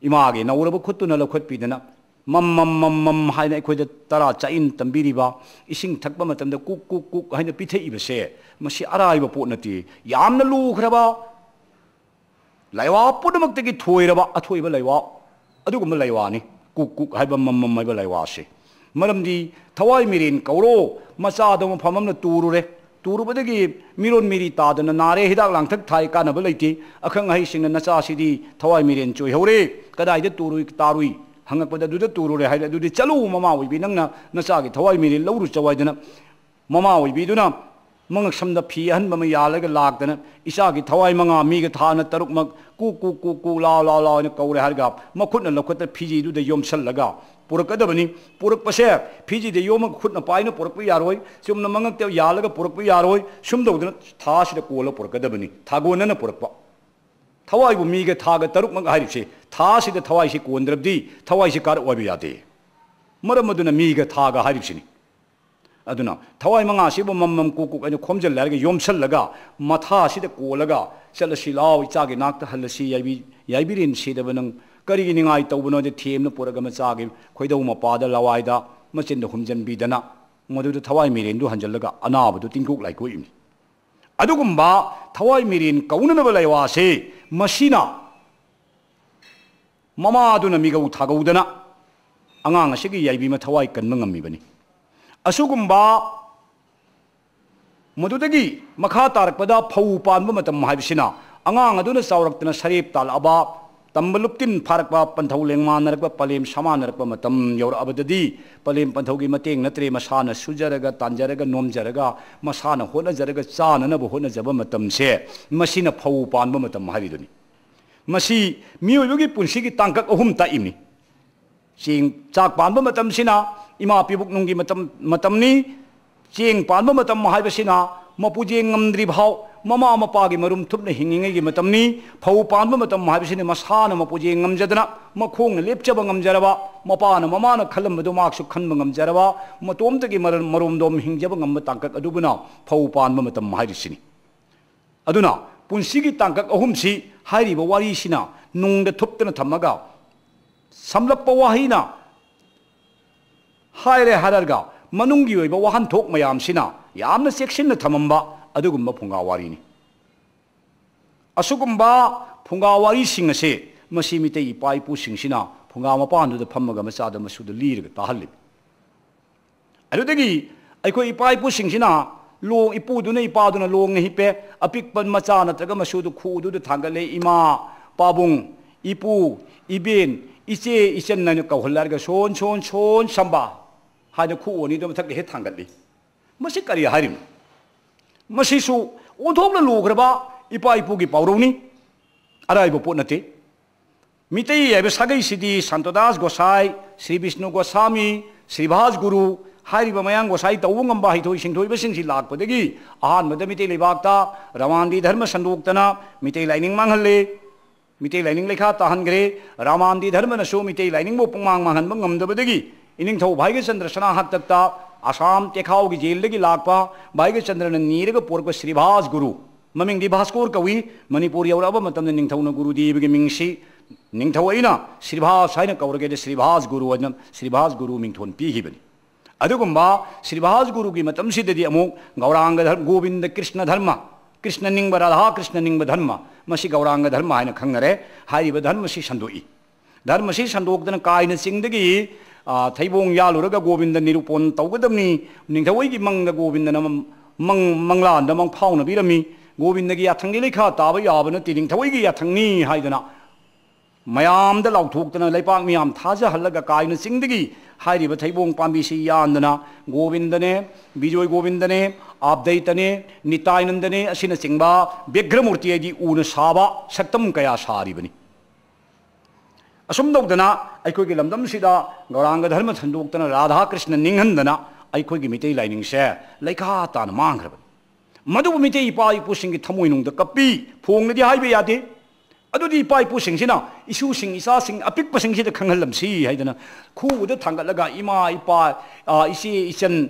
ꯏꯃꯥꯒꯤ ꯅꯧꯔꯕ ꯈꯨꯠꯇꯨꯅ ꯂꯧꯈꯠꯄꯤꯗꯅ ꯃꯝ ꯃꯝ ꯃꯝ ꯃꯝ ꯍꯥꯏꯅ ꯑꯩꯈꯣꯏꯗ ꯇꯔꯥ ꯆꯥꯛꯏꯟ ꯇꯝꯕꯤꯔꯤꯕ, ꯏꯁꯤꯡ ꯊꯛꯄ ꯃꯇꯝꯗ ꯀꯨꯛ ꯀꯨꯛ ꯀꯨꯛ ꯍꯥꯏꯅ ꯄꯤꯊꯛꯏꯕꯁꯦ, ꯃꯁꯤ ꯑꯔꯥꯏꯕ ꯄꯣꯠ ꯅꯠꯇꯦ꯫ ꯌꯥꯝꯅ ꯂꯨꯈ꯭ꯔꯕ, ꯂꯥꯏꯋꯥ ꯄꯨꯝꯅꯃꯛꯇꯒꯤ ꯊꯣꯏꯔꯕ ꯑꯊꯣꯏꯕ ꯂꯥꯏꯋꯥ, ꯑꯗꯨꯒꯨꯝꯕ ꯂꯥꯏꯋꯥꯅꯤ ꯀꯨꯛ ꯀꯨꯛ ꯍꯥꯏꯕ, ꯃꯝ ꯃꯝ ꯍꯥꯏꯕ ꯂꯥꯏꯋꯥꯁꯦ꯫ ꯃꯔꯝꯗꯤ ꯊꯋꯥꯏ ꯃꯤꯔꯦꯟ ꯀꯧꯔꯣ, ꯃꯆꯥꯗꯣ ꯃꯐꯝ ꯑꯃꯗ ꯇꯨꯔꯨꯔꯦ, ꯇꯨꯔꯨꯕꯗꯒꯤ ꯃꯤꯔꯣꯟ ꯃꯤꯔꯤ ꯇꯥꯗꯅ ꯅꯥꯔꯦ, ꯍꯤꯗꯥꯛ ꯂꯥꯡꯊꯛ ꯊꯥꯏ, ꯀꯥꯟꯅꯕ ꯂꯩꯇꯦ꯫ ꯑꯈꯪ ꯑꯍꯩꯁꯤꯡꯅ ꯅꯆꯥꯁꯤꯗꯤ ꯊꯋꯥꯏ ꯃꯤꯔꯦꯟ ꯆꯣꯏꯍꯧꯔꯦ, ꯀꯗꯥꯏꯗ ꯇꯨꯔꯨꯏ ꯇꯥꯔꯨꯏ ꯍꯪꯉꯛꯄꯗ, ꯑꯗꯨꯗ ꯇꯨꯔꯨꯔꯦ ꯍꯥꯏꯔꯦ꯫ ꯑꯗꯨꯗꯤ ꯆꯠꯂꯨ, ꯃꯃꯥ ꯑꯣꯏꯕꯤ, ꯅꯪꯅ ꯅꯆꯥꯒꯤ ꯊꯋꯥꯏ ꯃꯤꯔꯦꯟ ꯂꯧꯔꯨ ꯆꯠꯂꯨ ꯍꯥꯏꯗꯅ ꯃꯃꯥ ꯑꯣꯏꯕꯤꯗꯨꯅ ꯃꯉꯛꯁꯝꯗ ꯐꯤ ꯑꯍꯟꯕ ꯑꯃ ꯌꯥꯜꯂꯒ ꯂꯥꯛꯇꯅ, ꯏꯆꯥꯒꯤ ꯊꯋꯥꯏ ꯃꯉꯥ, ꯃꯤꯒ ꯊꯥꯅ ꯇꯔꯨꯛꯃꯛ ꯀꯨ ꯀꯨ ꯀꯨ ꯀꯨ ꯂꯥꯎ ꯂꯥꯎ ꯂꯥꯎ ꯍꯥꯏꯅ ꯀꯧꯔꯦ ꯍꯥꯏꯔꯒ ꯃꯈꯨꯠꯅ ꯂꯧꯈꯠꯇ ꯐꯤꯖꯤꯗꯨꯗ ꯌꯣꯝꯁꯜꯂꯒ ꯄꯨꯔꯛꯀꯗꯕꯅꯤ꯫ ꯄꯨꯔꯛꯄꯁꯦ ꯐꯤꯖꯤꯗ ꯌꯣꯝꯃꯒ ꯈꯨꯠꯅ ꯄꯥꯏꯅ ꯄꯨꯔꯛꯄ ꯌꯥꯔꯣꯏ, ꯆꯨꯝꯅ ꯃꯉꯛꯇ ꯌꯥꯜꯂꯒ ꯄꯨꯔꯛꯄ ꯌꯥꯔꯣꯏ, ꯁꯨꯝ ꯇꯧꯗꯅ ꯊꯥꯁꯤꯗ ꯀꯣꯜꯂ ꯄꯨꯔꯛꯀꯗꯕꯅꯤ꯫ ꯊꯥꯒꯣꯟꯅꯅ ꯄꯨꯔꯛꯄ꯫ ꯊꯋꯥꯏꯕꯨ ꯃꯤꯒ ꯊꯥꯒ ꯇꯔꯨꯛꯃꯛ ꯍꯥꯏꯔꯤꯕꯁꯤ ꯊꯥꯁꯤꯗ ꯊꯋꯥꯏꯁꯤ ꯀꯣꯟꯗ꯭ꯔꯕꯗꯤ ꯊꯋꯥꯏꯁꯤ ꯀꯥꯔꯛꯑꯣ ꯍꯥꯏꯕ ꯌꯥꯗꯦ꯫ ꯃꯔꯝ ꯑꯗꯨꯅ ꯃꯤꯒ ꯊꯥꯒ ꯍꯥꯏꯔꯤꯕꯁꯤꯅꯤ꯫ ꯑꯗꯨꯅ ꯊꯋꯥꯏ ꯃꯉꯥꯁꯤꯕꯨ ꯃꯝꯃꯝ ꯀꯨꯛ ꯀꯨꯛ ꯍꯥꯏꯅ ꯈꯣꯝꯖꯤꯜꯂꯦ ꯍꯥꯏꯔꯒ ꯌꯣꯝꯁꯜꯂꯒ ꯃꯊꯥꯁꯤꯗ ꯀꯣꯜꯂꯒ ꯆꯠꯂꯁꯤ ꯂꯥꯎ, ꯏꯆꯥꯒꯤ ꯅꯥꯛꯇ ꯍꯜꯂꯁꯤ, ꯌꯥꯏꯕꯤ-, ꯌꯥꯏꯕꯤꯔꯦꯟ ꯁꯤꯗꯕ ꯅꯪ ꯀꯔꯤꯒꯤ ꯅꯤꯡꯉꯥꯏ ꯇꯧꯕꯅꯣꯗꯤ ꯊꯦꯝꯅ ꯄꯨꯔꯒ ꯃꯆꯥꯒꯤ ꯈꯣꯏꯗꯧ ꯃꯄꯥꯗ ꯂꯋꯥꯏꯗ ꯃꯆꯤꯟꯗ ꯍꯨꯝꯖꯤꯟꯕꯤꯗꯅ ꯃꯗꯨꯗ ꯊꯋꯥꯏ ꯃꯤꯔꯦꯟꯗꯨ ꯍꯟꯖꯤꯜꯂꯒ ꯑꯅꯥꯕꯗꯨ ꯇꯤꯡꯀꯣꯛ ꯂꯥꯏꯀꯣꯛꯏꯕꯅꯤ꯫ ꯑꯗꯨꯒꯨꯝꯕ ꯊꯋꯥꯏ ꯃꯤꯔꯦꯟ ꯀꯧꯅꯅꯕ ꯂꯩꯋꯥꯁꯦ ꯃꯁꯤꯅ ꯃꯃꯥꯗꯨꯅ ꯃꯤꯒꯧ ꯊꯥꯒꯧꯗꯅ ꯑꯉꯥꯡ ꯑꯁꯤꯒꯤ ꯌꯥꯏꯕꯤ ꯃꯊꯋꯥꯏ ꯀꯟꯕ ꯉꯝꯃꯤꯕꯅꯤ꯫ ꯑꯁꯤꯒꯨꯝꯕ ꯃꯗꯨꯗꯒꯤ ꯃꯈꯥ ꯇꯥꯔꯛꯄꯗ ꯐꯧ ꯄꯥꯟꯕ ꯃꯇꯝ ꯍꯥꯏꯕꯁꯤꯅ ꯑꯉꯥꯡ ꯑꯗꯨꯅ ꯆꯥꯎꯔꯛꯇꯅ ꯁꯔꯦꯞ ꯇꯥꯜꯂꯛꯑꯕ, ꯇꯝꯕ ꯂꯨꯞꯇꯤꯟ ꯐꯥꯔꯛꯄ, ꯄꯟꯊꯧ ꯂꯦꯡꯃꯥꯟꯅꯔꯛꯄ, ꯄꯂꯦꯝ ꯁꯃꯥꯟꯅꯔꯛꯄ ꯃꯇꯝ ꯌꯧꯔꯛꯑꯕꯗꯗꯤ ꯄꯂꯦꯝ ꯄꯟꯊꯧꯒꯤ ꯃꯇꯦꯡ ꯅꯠꯇ꯭ꯔꯦ, ꯃꯁꯥꯅ ꯁꯨꯖꯔꯒ, ꯇꯥꯟꯖꯔꯒ, ꯅꯣꯝꯖꯔꯒ, ꯃꯁꯥꯅ ꯍꯣꯠꯅꯖꯔꯒ ꯆꯥꯅꯅꯕ ꯍꯣꯠꯅꯖꯕ ꯃꯇꯝꯁꯦ ꯃꯁꯤꯅ ꯐꯧ ꯄꯥꯟꯕ ꯃꯇꯝ ꯍꯥꯏꯔꯤꯗꯨꯅꯤ꯫ ꯃꯁꯤ ꯃꯤꯑꯣꯏꯕꯒꯤ ꯄꯨꯟꯁꯤꯒꯤ ꯇꯥꯡꯀꯛ ꯑꯍꯨꯝ ꯇꯥꯛꯏꯕꯅꯤ꯫ ꯆꯦꯡ ꯆꯥꯛ ꯄꯥꯟꯕ ꯃꯇꯝꯁꯤꯅ ꯏꯃꯥ ꯄꯤꯕꯨꯛꯅꯨꯡꯒꯤ ꯃꯇꯝ, ꯃꯇꯝꯅꯤ꯫ ꯆꯦꯡ ꯄꯥꯟꯕ ꯃꯇꯝ ꯍꯥꯏꯕꯁꯤꯅ ꯃꯄꯨꯖꯦꯡ ꯉꯝꯗ꯭ꯔꯤ ꯐꯥꯎ ꯃꯃꯥ ꯃꯄꯥꯒꯤ ꯃꯔꯨꯝ ꯊꯨꯞꯅ ꯍꯤꯡꯉꯤꯉꯩꯒꯤ ꯃꯇꯝꯅꯤ꯫ ꯐꯧ ꯄꯥꯟꯕ ꯃꯇꯝ ꯍꯥꯏꯕꯁꯤꯅ ꯃꯁꯥꯅ ꯃꯄꯨꯖꯦꯡ ꯉꯝꯖꯗꯅ, ꯃꯈꯣꯡꯅ ꯂꯦꯞꯆꯕ ꯉꯝꯖꯔꯕ, ꯃꯄꯥꯅ ꯃꯃꯥꯅ ꯈꯜꯂꯝꯕꯗꯨ ꯃꯍꯥꯛꯁꯨ ꯈꯟꯕ ꯉꯝꯖꯔꯕ, ꯃꯇꯣꯝꯇꯒꯤ ꯃꯔ-, ꯃꯔꯣꯝꯗꯣꯝ ꯍꯤꯡꯖꯕ ꯉꯝꯕ ꯇꯥꯡꯀꯛ ꯑꯗꯨꯕꯨꯅ ꯐꯧ ꯄꯥꯟꯕ ꯃꯇꯝ ꯍꯥꯏꯔꯤꯁꯤꯅꯤ꯫ ꯑꯗꯨꯅ ꯄꯨꯟꯁꯤꯒꯤ ꯇꯥꯡꯀꯛ ꯑꯍꯨꯝꯁꯤ ꯍꯥꯏꯔꯤꯕ ꯋꯥꯔꯤꯁꯤꯅ ꯅꯨꯡꯗ ꯊꯨꯞꯇꯅ ꯊꯝꯃꯒ, ꯁꯝꯂꯞꯄ ꯋꯥꯍꯩꯅ ꯍꯥꯏꯔꯦ ꯍꯥꯏꯔꯒ ꯃꯅꯨꯡꯒꯤ ꯑꯣꯏꯕ ꯋꯥꯍꯟꯊꯣꯛ ꯃꯌꯥꯝꯁꯤꯅ ꯌꯥꯝꯅ ꯆꯦꯛꯁꯤꯟꯅ ꯊꯝꯃꯝꯕ ꯑꯗꯨꯒꯨꯝꯕ ꯐꯨꯡꯒꯥ ꯋꯥꯔꯤꯅꯤ꯫ ꯑꯁꯤꯒꯨꯝꯕ ꯐꯨꯡꯒꯥ ꯋꯥꯔꯤꯁꯤꯡ ꯑꯁꯦ ꯃꯁꯤ ꯃꯤꯇꯩ ꯏꯄꯥ ꯏꯄꯨꯁꯤꯡꯁꯤꯅ ꯐꯨꯡꯒꯥ ꯃꯄꯥꯟꯗꯨꯗ ꯐꯝꯃꯒ ꯃꯆꯥꯗ ꯃꯁꯨꯗ ꯂꯤꯔꯒ ꯇꯥꯍꯜꯂꯤ꯫ ꯑꯗꯨꯗꯒꯤ ꯑꯩꯈꯣꯏ ꯏꯄꯥ ꯏꯄꯨꯁꯤꯡꯁꯤꯅ ꯂꯣꯡ-, ꯏꯄꯨꯗꯨꯅ ꯏꯄꯥꯗꯨꯅ ꯂꯣꯡꯅ ꯍꯤꯞꯄꯦ, ꯑꯄꯤꯛꯄ ꯃꯆꯥ ꯅꯠꯇ꯭ꯔꯒ ꯃꯁꯨꯗꯨ ꯈꯨꯎꯗꯨꯗ ꯊꯥꯡꯒꯠꯂꯦ, "ꯏꯃꯥ, ꯄꯥꯕꯨꯡ, ꯏꯄꯨ, ꯏꯕꯦꯟ, ꯏꯆꯦ, ꯏꯆꯟ" ꯍꯥꯏꯅ ꯀꯧꯍꯜꯂꯦ ꯍꯥꯏꯔꯒ "ꯁꯣꯟ, ꯁꯣꯟ, ꯁꯣꯟ ꯁꯝꯕꯥ" ꯍꯥꯏꯅ ꯈꯨꯎ ꯑꯅꯤꯗꯨ ꯃꯊꯛꯇ ꯍꯦꯛ ꯊꯥꯡꯒꯠꯂꯤ꯫ ꯃꯁꯤ ꯀꯔꯤ ꯍꯥꯏꯔꯤꯕꯅꯣ? ꯃꯁꯤꯁꯨ ꯑꯣꯟꯊꯣꯛꯅ ꯂꯨꯈ꯭ꯔꯕ ꯏꯄꯥ ꯏꯄꯨꯒꯤ ꯄꯥꯎꯔꯧꯅꯤ, ꯑꯔꯥꯏꯕ ꯄꯣꯠ ꯅꯠꯇꯦ꯫ ꯃꯤꯇꯩ ꯍꯥꯏꯕ ꯁꯥꯒꯩꯁꯤꯗꯤ ꯁꯥꯟꯇꯗꯥꯁ ꯒꯣꯁꯥꯏ, ꯁ꯭ꯔꯤ ꯕꯤꯁꯅꯨ ꯒꯣꯁꯥꯃꯤ, ꯁ꯭ꯔꯤꯚꯥꯁ ꯒꯨꯔꯨ ꯍꯥꯏꯔꯤꯕ ꯃꯌꯥꯡ ꯒꯣꯁꯥꯏ ꯇꯧꯕ ꯉꯝꯕ ꯍꯩꯊꯣꯏ ꯁꯤꯡꯊꯣꯏꯕꯁꯤꯡꯁꯤ ꯂꯥꯛꯄꯗꯒꯤ ꯑꯍꯥꯟꯕꯗ ꯃꯤꯇꯩ ꯂꯩꯕꯥꯛꯇ ꯔꯃꯥꯟꯗꯤ ꯙꯔꯃ ꯁꯟꯗꯣꯛꯇꯅ ꯃꯤꯇꯩ ꯂꯥꯏꯅꯤꯡ ꯃꯥꯡꯍꯜꯂꯦ꯫ ꯃꯤꯇꯩ ꯂꯥꯏꯅꯤꯡ ꯂꯩꯈꯥ ꯇꯥꯍꯟꯈ꯭ꯔꯦ꯫ ꯔꯃꯥꯟꯗꯤ ꯙꯔꯃꯅꯁꯨ ꯃꯤꯇꯩ ꯂꯥꯏꯅꯤꯡꯕꯨ ꯄꯨꯡꯃꯥꯡ ꯃꯥꯡꯍꯟꯕ ꯉꯝꯗꯕꯗꯒꯤ ꯏꯅꯤꯡꯊꯧ ꯚꯥꯏꯒ꯭ꯌꯆꯟꯗ꯭ꯔ ꯁꯅꯥ ꯍꯥꯛꯇꯛꯇ ꯑꯁꯥꯝ ꯇꯦꯈꯥꯎꯒꯤ ꯖꯦꯜꯗꯒꯤ ꯂꯥꯛꯄ ꯚꯥꯏꯒꯆꯟꯗ꯭ꯔꯅ ꯅꯤꯔꯒ ꯄꯨꯔꯛꯄ ꯁ꯭ꯔꯤꯚꯥꯁ ꯒꯨꯔꯨ, ꯃꯃꯤꯡꯗꯤ ꯚꯥꯁꯀꯣꯔ ꯀꯧꯏ꯫ ꯃꯅꯤꯄꯨꯔ ꯌꯧꯔꯛꯑꯕ ꯃꯇꯝꯗ ꯅꯤꯡꯊꯧꯅ ꯒꯨꯔꯨꯗꯦꯕꯒꯤ ꯃꯤꯡꯁꯤ, ꯅꯤꯡꯊꯧ ꯑꯩꯅ ꯁ꯭ꯔꯤꯚꯥꯁ ꯍꯥꯏꯅ ꯀꯧꯔꯒꯦꯗ ꯁ꯭ꯔꯤꯚꯥꯁ ꯒꯨꯔꯨ ꯍꯥꯏꯅ ꯁ꯭ꯔꯤꯚꯥꯁ ꯒꯨꯔꯨ ꯃꯤꯡꯊꯣꯟ ꯄꯤꯈꯤꯕꯅꯤ꯫ ꯑꯗꯨꯒꯨꯝꯕ ꯁ꯭ꯔꯤꯚꯥꯁ ꯒꯨꯔꯨꯒꯤ ꯃꯇꯝꯁꯤꯗꯗꯤ ꯑꯃꯨꯛ ꯒꯧꯔꯥꯡꯒ ꯙꯔ-, ꯒꯣꯕꯤꯟꯗ ꯀ꯭ꯔꯤꯁꯅ ꯙꯔꯃ, ꯀ꯭ꯔꯤꯁꯅ ꯅꯤꯡꯕ, ꯔꯥꯙꯥ ꯀ꯭ꯔꯤꯁꯅ ꯅꯤꯡꯕ ꯙꯔꯃ, ꯃꯁꯤ ꯒꯧꯔꯥꯡꯒ ꯙꯔꯃ ꯍꯥꯏꯅ ꯈꯪꯅꯔꯦ꯫ ꯍꯥꯏꯔꯤꯕ ꯙꯔꯃꯁꯤ ꯁꯟꯗꯣꯛꯏ꯫ ꯙꯔꯃꯁꯤ ꯁꯟꯗꯣꯛꯇꯅ ꯀꯥꯏꯅ ꯆꯤꯡꯗꯒꯤ, ꯑ, ꯊꯩꯕꯣꯡ ꯌꯥꯜꯂꯨꯔꯒ ꯒꯣꯕꯤꯟꯗ ꯅꯤꯔꯨꯄꯣꯟ ꯇꯧꯒꯗꯕꯅꯤ, ꯅꯤꯡꯊꯧꯒꯤ ꯃꯪꯗ ꯒꯣꯕꯤꯟꯗꯅ ꯃꯪ-, ꯃꯪꯂꯥꯟꯗ ꯃꯪꯐꯥꯎꯅꯕꯤꯔꯝꯃꯤ꯫ ꯒꯣꯕꯤꯟꯗꯒꯤ ꯌꯥꯊꯪꯗꯤ ꯂꯩꯈꯥ ꯇꯥꯕ ꯌꯥꯕ ꯅꯠꯇꯦ, ꯅꯤꯡꯊꯧꯒꯤ ꯌꯥꯊꯪꯅꯤ ꯍꯥꯏꯗꯅ ꯃꯌꯥꯝꯗ ꯂꯥꯎꯊꯣꯛꯇꯅ ꯂꯩꯄꯥꯛ ꯃꯤꯌꯥꯝ ꯊꯥꯖꯍꯜꯂꯒ ꯀꯥꯏꯅ ꯆꯤꯡꯗꯒꯤ ꯍꯥꯏꯔꯤꯕ ꯊꯩꯕꯣꯡ ꯄꯥꯝꯕꯤꯁꯤ ꯌꯥꯟꯗꯅ ꯒꯣꯕꯤꯟꯗꯅꯦ, ꯕꯤꯖꯣꯏ ꯒꯣꯕꯤꯟꯗꯅꯦ, ꯑꯥꯞꯗꯩꯇꯅꯦ, ꯅꯤꯇꯥꯏꯅꯟꯗꯅꯦ ꯑꯁꯤꯅꯆꯤꯡꯕ ꯕꯤꯒ꯭ꯔꯃꯨꯔꯇꯤ ꯍꯥꯏꯗꯤ ꯎꯅ ꯁꯥꯕ ꯁꯛꯇꯝ ꯀꯌꯥ ꯁꯥꯔꯤꯕꯅꯤ꯫ ꯑꯁꯨꯝ ꯇꯧꯗꯅ ꯑꯩꯈꯣꯏꯒꯤ ꯂꯝꯗꯝꯁꯤꯗ ꯒꯧꯔꯥꯡꯒ ꯙꯔꯃ ꯁꯟꯗꯣꯛꯇꯅ ꯔꯥꯙꯥ ꯀ꯭ꯔꯤꯁꯅ ꯅꯤꯡꯍꯟꯗꯅ ꯑꯩꯈꯣꯏꯒꯤ ꯃꯤꯇꯩ ꯂꯥꯏꯅꯤꯡꯁꯦ ꯂꯩꯈꯥ ꯇꯥꯅ ꯃꯥꯡꯈ꯭ꯔꯕꯅꯤ꯫ ꯃꯗꯨꯕꯨ ꯃꯤꯇꯩ ꯏꯄꯥ ꯏꯄꯨꯁꯤꯡꯒꯤ ꯊꯃꯣꯏꯅꯨꯡꯗ ꯀꯞꯄꯤ, ꯐꯣꯡꯅꯗꯤ ꯍꯥꯏꯕ ꯌꯥꯗꯦ꯫ ꯑꯗꯨꯗꯤ ꯏꯄꯥ ꯏꯄꯨꯁꯤꯡꯁꯤꯅ ꯏꯁꯨꯁꯤꯡ ꯏꯆꯥꯁꯤꯡ ꯑꯄꯤꯛꯄꯁꯤꯡꯁꯤꯗ ꯈꯪꯍꯜꯂꯝꯁꯤ ꯍꯥꯏꯗꯅ ꯈꯨꯕꯗ ꯊꯥꯡꯒꯠꯂꯒ ꯏꯃꯥ ꯏꯄꯥ, ꯑ, ꯏꯆꯦ ꯏꯆꯟ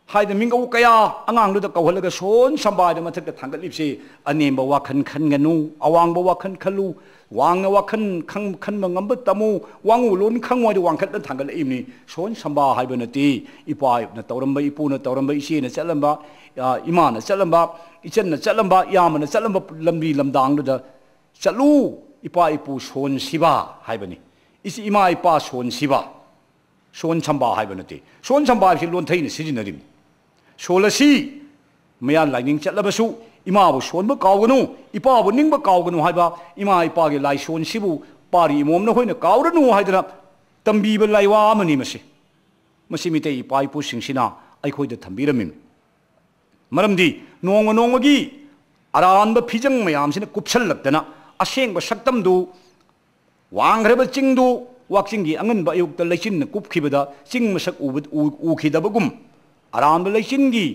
ꯍꯥꯏꯗꯅ ꯃꯤꯡꯒꯧ ꯀꯌꯥ ꯑꯉꯥꯡꯗꯨꯗ ꯀꯧꯍꯜꯂꯒ ꯁꯣꯟ ꯁꯝꯕꯥꯏꯗ ꯃꯊꯛꯇ ꯊꯥꯡꯒꯠꯂꯤꯕꯁꯤ ꯑꯅꯦꯝꯕ ꯋꯥꯈꯜ ꯈꯟꯒꯅꯨ, ꯑꯋꯥꯡꯕ ꯋꯥꯈꯜ ꯈꯜꯂꯨ, ꯋꯥꯡꯅ ꯋꯥꯈꯜ ꯈꯟ-, ꯈꯟꯕ ꯉꯝꯕ ꯇꯝꯃꯨ, ꯋꯥꯉꯨ ꯂꯣꯟ ꯈꯪꯉꯨ ꯍꯥꯏꯗ ꯋꯥꯡꯈꯠꯂ ꯊꯥꯡꯒꯠꯂꯛꯏꯕꯅꯤ꯫ ꯁꯣꯟ ꯁꯝꯕꯥ ꯍꯥꯏꯕ ꯅꯠꯇꯦ, ꯏꯄꯥꯅ ꯇꯧꯔꯝꯕ, ꯏꯄꯨꯅ ꯇꯧꯔꯝꯕ, ꯏꯆꯦꯅ ꯆꯠꯂꯝꯕ, ꯑ, ꯏꯃꯥꯅ ꯆꯠꯂꯝꯕ, ꯏꯆꯟꯅ ꯆꯠꯂꯝꯕ, ꯏꯌꯥꯝꯕꯅ ꯆꯠꯂꯝꯕ ꯂꯝꯕꯤ ꯂꯝꯗꯥꯡꯗꯨꯗ ꯆꯠꯂꯨ, ꯏꯄꯥ ꯏꯄꯨ ꯁꯣꯟ ꯁꯤꯕ ꯍꯥꯏꯕꯅꯤ꯫ ꯏꯆꯦ ꯏꯃꯥ ꯏꯄꯥ ꯁꯣꯟ ꯁꯤꯕ, ꯁꯣꯟ ꯁꯝꯕꯥ ꯍꯥꯏꯕ ꯅꯠꯇꯦ꯫ ꯁꯣꯟ ꯁꯝꯕꯥ ꯍꯥꯏꯕꯁꯤ ꯂꯣꯟꯊꯩꯅ ꯁꯤꯖꯤꯟꯅꯔꯤꯕꯅꯤ꯫ ꯁꯣꯜꯂꯁꯤ, ꯃꯌꯥ ꯂꯥꯏꯅꯤꯡ ꯆꯠꯂꯕꯁꯨ ꯏꯃꯥꯕꯨ ꯁꯣꯟꯕ ꯀꯥꯎꯒꯅꯨ, ꯏꯄꯥꯕꯨ ꯅꯤꯡꯕ ꯀꯥꯎꯒꯅꯨ ꯍꯥꯏꯕ, ꯏꯃꯥ ꯏꯄꯥꯒꯤ ꯂꯥꯏꯁꯣꯟꯁꯤꯕꯨ ꯄꯥꯔꯤ ꯏꯃꯣꯝꯅ ꯍꯣꯏꯅ ꯀꯥꯎꯔꯅꯨ ꯍꯥꯏꯗꯅ ꯇꯝꯕꯤꯕ ꯂꯥꯏꯋꯥ ꯑꯃꯅꯤ ꯃꯁꯤ꯫ ꯃꯁꯤ ꯃꯤꯇꯩ ꯏꯄꯥ ꯏꯄꯨꯁꯤꯡꯁꯤꯅ ꯑꯩꯈꯣꯏꯗ ꯊꯝꯕꯤꯔꯝꯃꯤꯕꯅꯤ꯫ ꯃꯔꯝꯗꯤ ꯅꯣꯡꯃ ꯅꯣꯡꯃꯒꯤ ꯑꯔꯥꯟꯕ ꯐꯤꯖꯪ ꯃꯌꯥꯝꯁꯤꯅ ꯀꯨꯞꯁꯜꯂꯛꯇꯅ ꯑꯁꯦꯡꯕ ꯁꯛꯇꯝꯗꯨ ꯋꯥꯡꯈ꯭ꯔꯕ ꯆꯤꯡꯗꯨ ꯋꯥꯛꯆꯤꯡꯒꯤ ꯑꯉꯟꯕ ꯑꯌꯨꯛꯇ ꯂꯩꯆꯤꯟꯅ ꯀꯨꯞꯈꯤꯕꯗ ꯆꯤꯡ ꯃꯁꯛ ꯎꯕ-, ꯎ-, ꯎꯈꯤꯗꯕꯒꯨꯝ, ꯑꯔꯥꯟꯕ ꯂꯩꯆꯤꯟꯒꯤ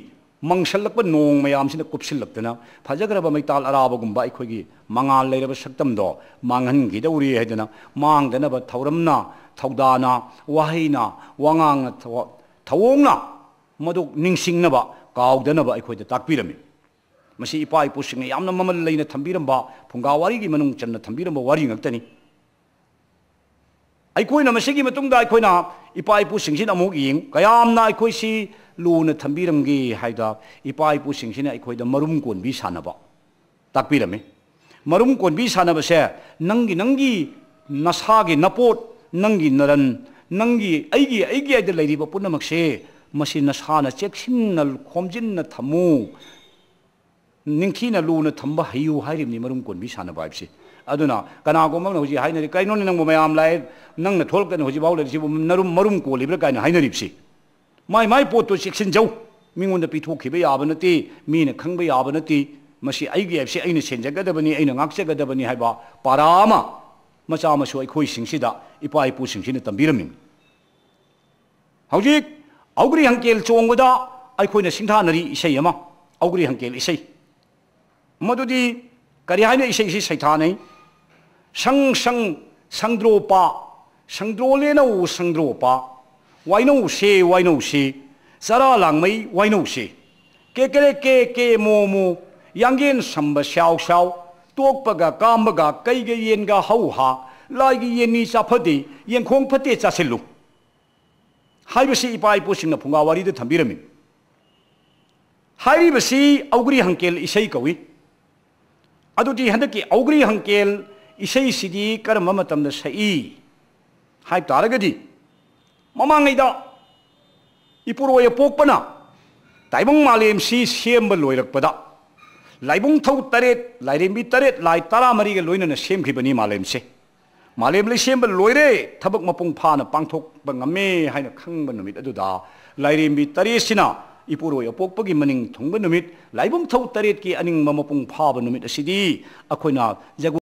ꯃꯪꯁꯜꯂꯛꯄ ꯅꯣꯡ ꯃꯌꯥꯝꯁꯤꯅ ꯀꯨꯞꯁꯤꯜꯂꯛꯇꯅ ꯐꯖꯈ꯭ꯔꯕ ꯃꯩꯇꯥꯜ ꯑꯔꯥꯕꯒꯨꯝꯕ ꯑꯩꯈꯣꯏꯒꯤ ꯃꯉꯥꯜ ꯂꯩꯔꯕ ꯁꯛꯇꯝꯗꯣ ꯃꯥꯡꯍꯟꯈꯤꯗꯧꯔꯤ ꯍꯥꯏꯗꯅ ꯃꯥꯡꯗꯅꯕ ꯊꯧꯔꯝꯅ, ꯊꯧꯗꯥꯅ, ꯋꯥꯍꯩꯅ, ꯋꯥꯉꯥꯡꯅ ꯊ-, ꯊꯧꯑꯣꯡꯅ ꯃꯗꯨ ꯅꯤꯡꯁꯤꯡꯅꯕ, ꯀꯥꯎꯗꯅꯕ ꯑꯩꯈꯣꯏꯗ ꯇꯥꯛꯄꯤꯔꯝꯃꯤ꯫ ꯃꯁꯤ ꯏꯄꯥ ꯏꯄꯨꯁꯤꯡꯅ ꯌꯥꯝꯅ ꯃꯃꯜ ꯂꯩꯅ ꯊꯝꯕꯤꯔꯝꯕ, ꯐꯨꯡꯒꯥ ꯋꯥꯔꯤꯒꯤ ꯃꯅꯨꯡ ꯆꯟꯅ ꯊꯝꯕꯤꯔꯝꯕ ꯋꯥꯔꯤ ꯉꯥꯛꯇꯅꯤ꯫ ꯑꯩꯈꯣꯏꯅ ꯃꯁꯤꯒꯤ ꯃꯇꯨꯡꯗ ꯑꯩꯈꯣꯏꯅ ꯏꯄꯥ ꯏꯄꯨꯁꯤꯡꯁꯤꯅ ꯑꯃꯨꯛ ꯌꯦꯡ, ꯀꯌꯥꯝꯅ ꯑꯩꯈꯣꯏꯁꯤ ꯂꯨꯅ ꯊꯝꯕꯤꯔꯝꯒꯦ ꯍꯥꯏꯗ, ꯏꯄꯥ ꯏꯄꯨꯁꯤꯡꯁꯤꯅ ꯑꯩꯈꯣꯏꯗ ꯃꯔꯨꯝ ꯀꯣꯟꯕꯤ ꯁꯥꯟꯅꯕ ꯇꯥꯛꯄꯤꯔꯝꯃꯤ꯫ ꯃꯔꯨꯝ ꯀꯣꯟꯕꯤ ꯁꯥꯟꯅꯕꯁꯦ, ꯅꯪꯒꯤ, ꯅꯪꯒꯤ ꯅꯁꯥꯒꯤ ꯅꯄꯣꯠ, ꯅꯪꯒꯤ ꯅꯔꯟ, ꯅꯪꯒꯤ, ꯑꯩꯒꯤ, ꯑꯩꯒꯤ ꯍꯥꯏꯗ ꯂꯩꯔꯤꯕ ꯄꯨꯝꯅꯃꯛꯁꯦ, ꯃꯁꯤ ꯅꯁꯥꯅ ꯆꯦꯛꯁꯤꯟꯅ ꯈꯣꯝꯖꯤꯟꯅ ꯊꯝꯃꯨ, ꯅꯤꯡꯊꯤꯅ ꯂꯨꯅ ꯊꯝꯕ ꯍꯩꯌꯨ ꯍꯥꯏꯔꯤꯕꯅꯤ ꯃꯔꯨꯝ ꯀꯣꯟꯕꯤ ꯁꯥꯟꯅꯕ ꯍꯥꯏꯕꯁꯤ꯫ ꯑꯗꯨꯅ ꯀꯅꯥꯒꯨꯝꯕ ꯑꯃꯅ ꯍꯧꯖꯤꯛ ꯍꯥꯏꯅꯔꯤ, "ꯀꯩꯅꯣꯅꯦ ꯅꯪꯕꯨ, ꯃꯌꯥꯝ ꯂꯥꯛꯑꯦ, ꯅꯪꯅ ꯊꯣꯛꯂꯛꯇꯅ ꯍꯧꯖꯤꯛꯐꯥꯎ ꯂꯩꯔꯤꯁꯤꯕꯨ ꯅꯔꯨꯝ-, ꯃꯔꯨꯝ ꯀꯣꯜꯂꯤꯕ꯭ꯔꯥ?" ꯀꯥꯏꯅ ꯍꯥꯏꯅꯔꯤꯕꯁꯤ꯫ ꯃꯥꯏ ꯃꯥꯏ ꯄꯣꯠꯇꯨ ꯆꯦꯛꯁꯤꯟꯖꯧ꯫ ꯃꯤꯉꯣꯟꯗ ꯄꯤꯊꯣꯛꯈꯤꯕ ꯌꯥꯕ ꯅꯠꯇꯦ, ꯃꯤꯅ ꯈꯪꯕ ꯌꯥꯕ ꯅꯠꯇꯦ꯫ ꯃꯁꯤ ꯑꯩꯒꯤ ꯍꯥꯏꯕꯁꯤ ꯑꯩꯅ ꯁꯦꯟꯖꯒꯗꯕꯅꯤ, ꯑꯩꯅ ꯉꯥꯛꯆꯒꯗꯕꯅꯤ ꯍꯥꯏꯕ ꯄꯥꯔꯥ ꯑꯃ ꯃꯆꯥ ꯃꯁꯨ ꯑꯩꯈꯣꯏꯁꯤꯡꯁꯤꯗ ꯏꯄꯥ ꯏꯄꯨꯁꯤꯡꯁꯤꯅ ꯇꯝꯕꯤꯔꯝꯃꯤ꯫ ꯍꯧꯖꯤꯛ ꯑꯧꯒ꯭ꯔꯤ ꯍꯪꯀꯦꯜ ꯆꯣꯡꯕꯗ ꯑꯩꯈꯣꯏꯅ ꯁꯤꯡꯊꯥꯅꯔꯤ ꯏꯁꯩ ꯑꯃ, ꯑꯧꯒ꯭ꯔꯤ ꯍꯪꯀꯦꯜ ꯏꯁꯩ꯫ ꯃꯗꯨꯗꯤ ꯀꯔꯤ ꯍꯥꯏꯅ ꯏꯁꯩꯁꯤ ꯁꯩꯊꯥꯅꯩ? "ꯁꯪ ꯁꯪ ꯁꯪꯗ꯭ꯔꯣꯄꯥ, ꯁꯪꯗ꯭ꯔꯣ ꯂꯦꯅꯧ ꯁꯪꯗ꯭ꯔꯣꯄꯥ, ꯋꯥꯏꯅꯧꯁꯦ ꯋꯥꯏꯅꯧꯁꯦ, ꯆꯔꯥ ꯂꯥꯡꯃꯩ ꯋꯥꯏꯅꯧꯁꯦ, ꯀꯦ ꯀꯦꯔꯦ ꯀꯦ ꯀꯦ ꯃꯣ ꯃꯣ, ꯌꯥꯡꯒꯦꯟ ꯁꯝꯕ ꯁ꯭ꯌꯥꯎ ꯁ꯭ꯌꯥꯎ, ꯇꯣꯛꯄꯒ ꯀꯥꯝꯕꯒ ꯀꯩꯒ ꯌꯦꯟꯒ ꯍꯧ ꯍꯥ, ꯂꯥꯏꯒꯤ ꯌꯦꯟꯅꯤ ꯆꯥꯐꯗꯦ, ꯌꯦꯟꯈꯣꯡ ꯐꯠꯇꯦ ꯆꯥꯁꯤꯜꯂꯨ" ꯍꯥꯏꯕꯁꯤ ꯏꯄꯥ ꯏꯄꯨꯁꯤꯡꯅ ꯐꯨꯡꯒꯥ ꯋꯥꯔꯤꯗ ꯊꯝꯕꯤꯔꯝꯃꯤ꯫ ꯍꯥꯏꯔꯤꯕꯁꯤ ꯑꯧꯒ꯭ꯔꯤ ꯍꯪꯀꯦꯜ ꯏꯁꯩ ꯀꯧꯏ꯫ ꯑꯗꯨꯗꯤ ꯍꯟꯗꯛꯀꯤ ꯑꯧꯒ꯭ꯔꯤ ꯍꯪꯀꯦꯜ ꯏꯁꯩꯁꯤꯗꯤ ꯀꯔꯝꯕ ꯃꯇꯝꯗ ꯁꯛꯏ ꯍꯥꯏꯕ ꯇꯥꯔꯒꯗꯤ, ꯃꯃꯥꯡꯉꯩꯗ ꯏꯄꯨꯔꯣꯏ ꯑꯄꯣꯛꯄꯅ ꯇꯥꯏꯕꯪ ꯃꯥꯂꯦꯝꯁꯤ ꯁꯦꯝꯕ ꯂꯣꯏꯔꯛꯄꯗ, ꯂꯥꯏꯕꯨꯡꯊꯧ ꯇꯔꯦꯠ, ꯂꯥꯏꯔꯦꯝꯕꯤ ꯇꯔꯦꯠ, ꯂꯥꯏ ꯇꯔꯥꯃꯔꯤꯒ ꯂꯣꯏꯅꯅ ꯁꯦꯝꯈꯤꯕꯅꯤ ꯃꯥꯂꯦꯝꯁꯦ꯫ ꯃꯥꯂꯦꯝ ꯂꯩꯁꯦꯝꯕ ꯂꯣꯏꯔꯦ, ꯊꯕꯛ ꯃꯄꯨꯡ ꯐꯥꯅ ꯄꯥꯡꯊꯣꯛꯄ ꯉꯝꯃꯦ ꯍꯥꯏꯅ ꯈꯪꯕ ꯅꯨꯃꯤꯠ ꯑꯗꯨꯗ, ꯂꯥꯏꯔꯦꯝꯕꯤ ꯇꯔꯦꯠꯁꯤꯅ ꯏꯄꯨꯔꯣꯏ ꯑꯄꯣꯛꯄꯒꯤ ꯃꯅꯤꯡ ꯊꯨꯡꯕ ꯅꯨꯃꯤꯠ, ꯂꯥꯏꯕꯨꯡꯊꯧ ꯇꯔꯦꯠꯀꯤ ꯑꯅꯤꯡꯕ ꯃꯄꯨꯡ ꯐꯥꯕ ꯅꯨꯃꯤꯠ ꯑꯁꯤꯗꯤ ꯑꯩꯈꯣꯏꯅ ꯖꯒꯣꯏ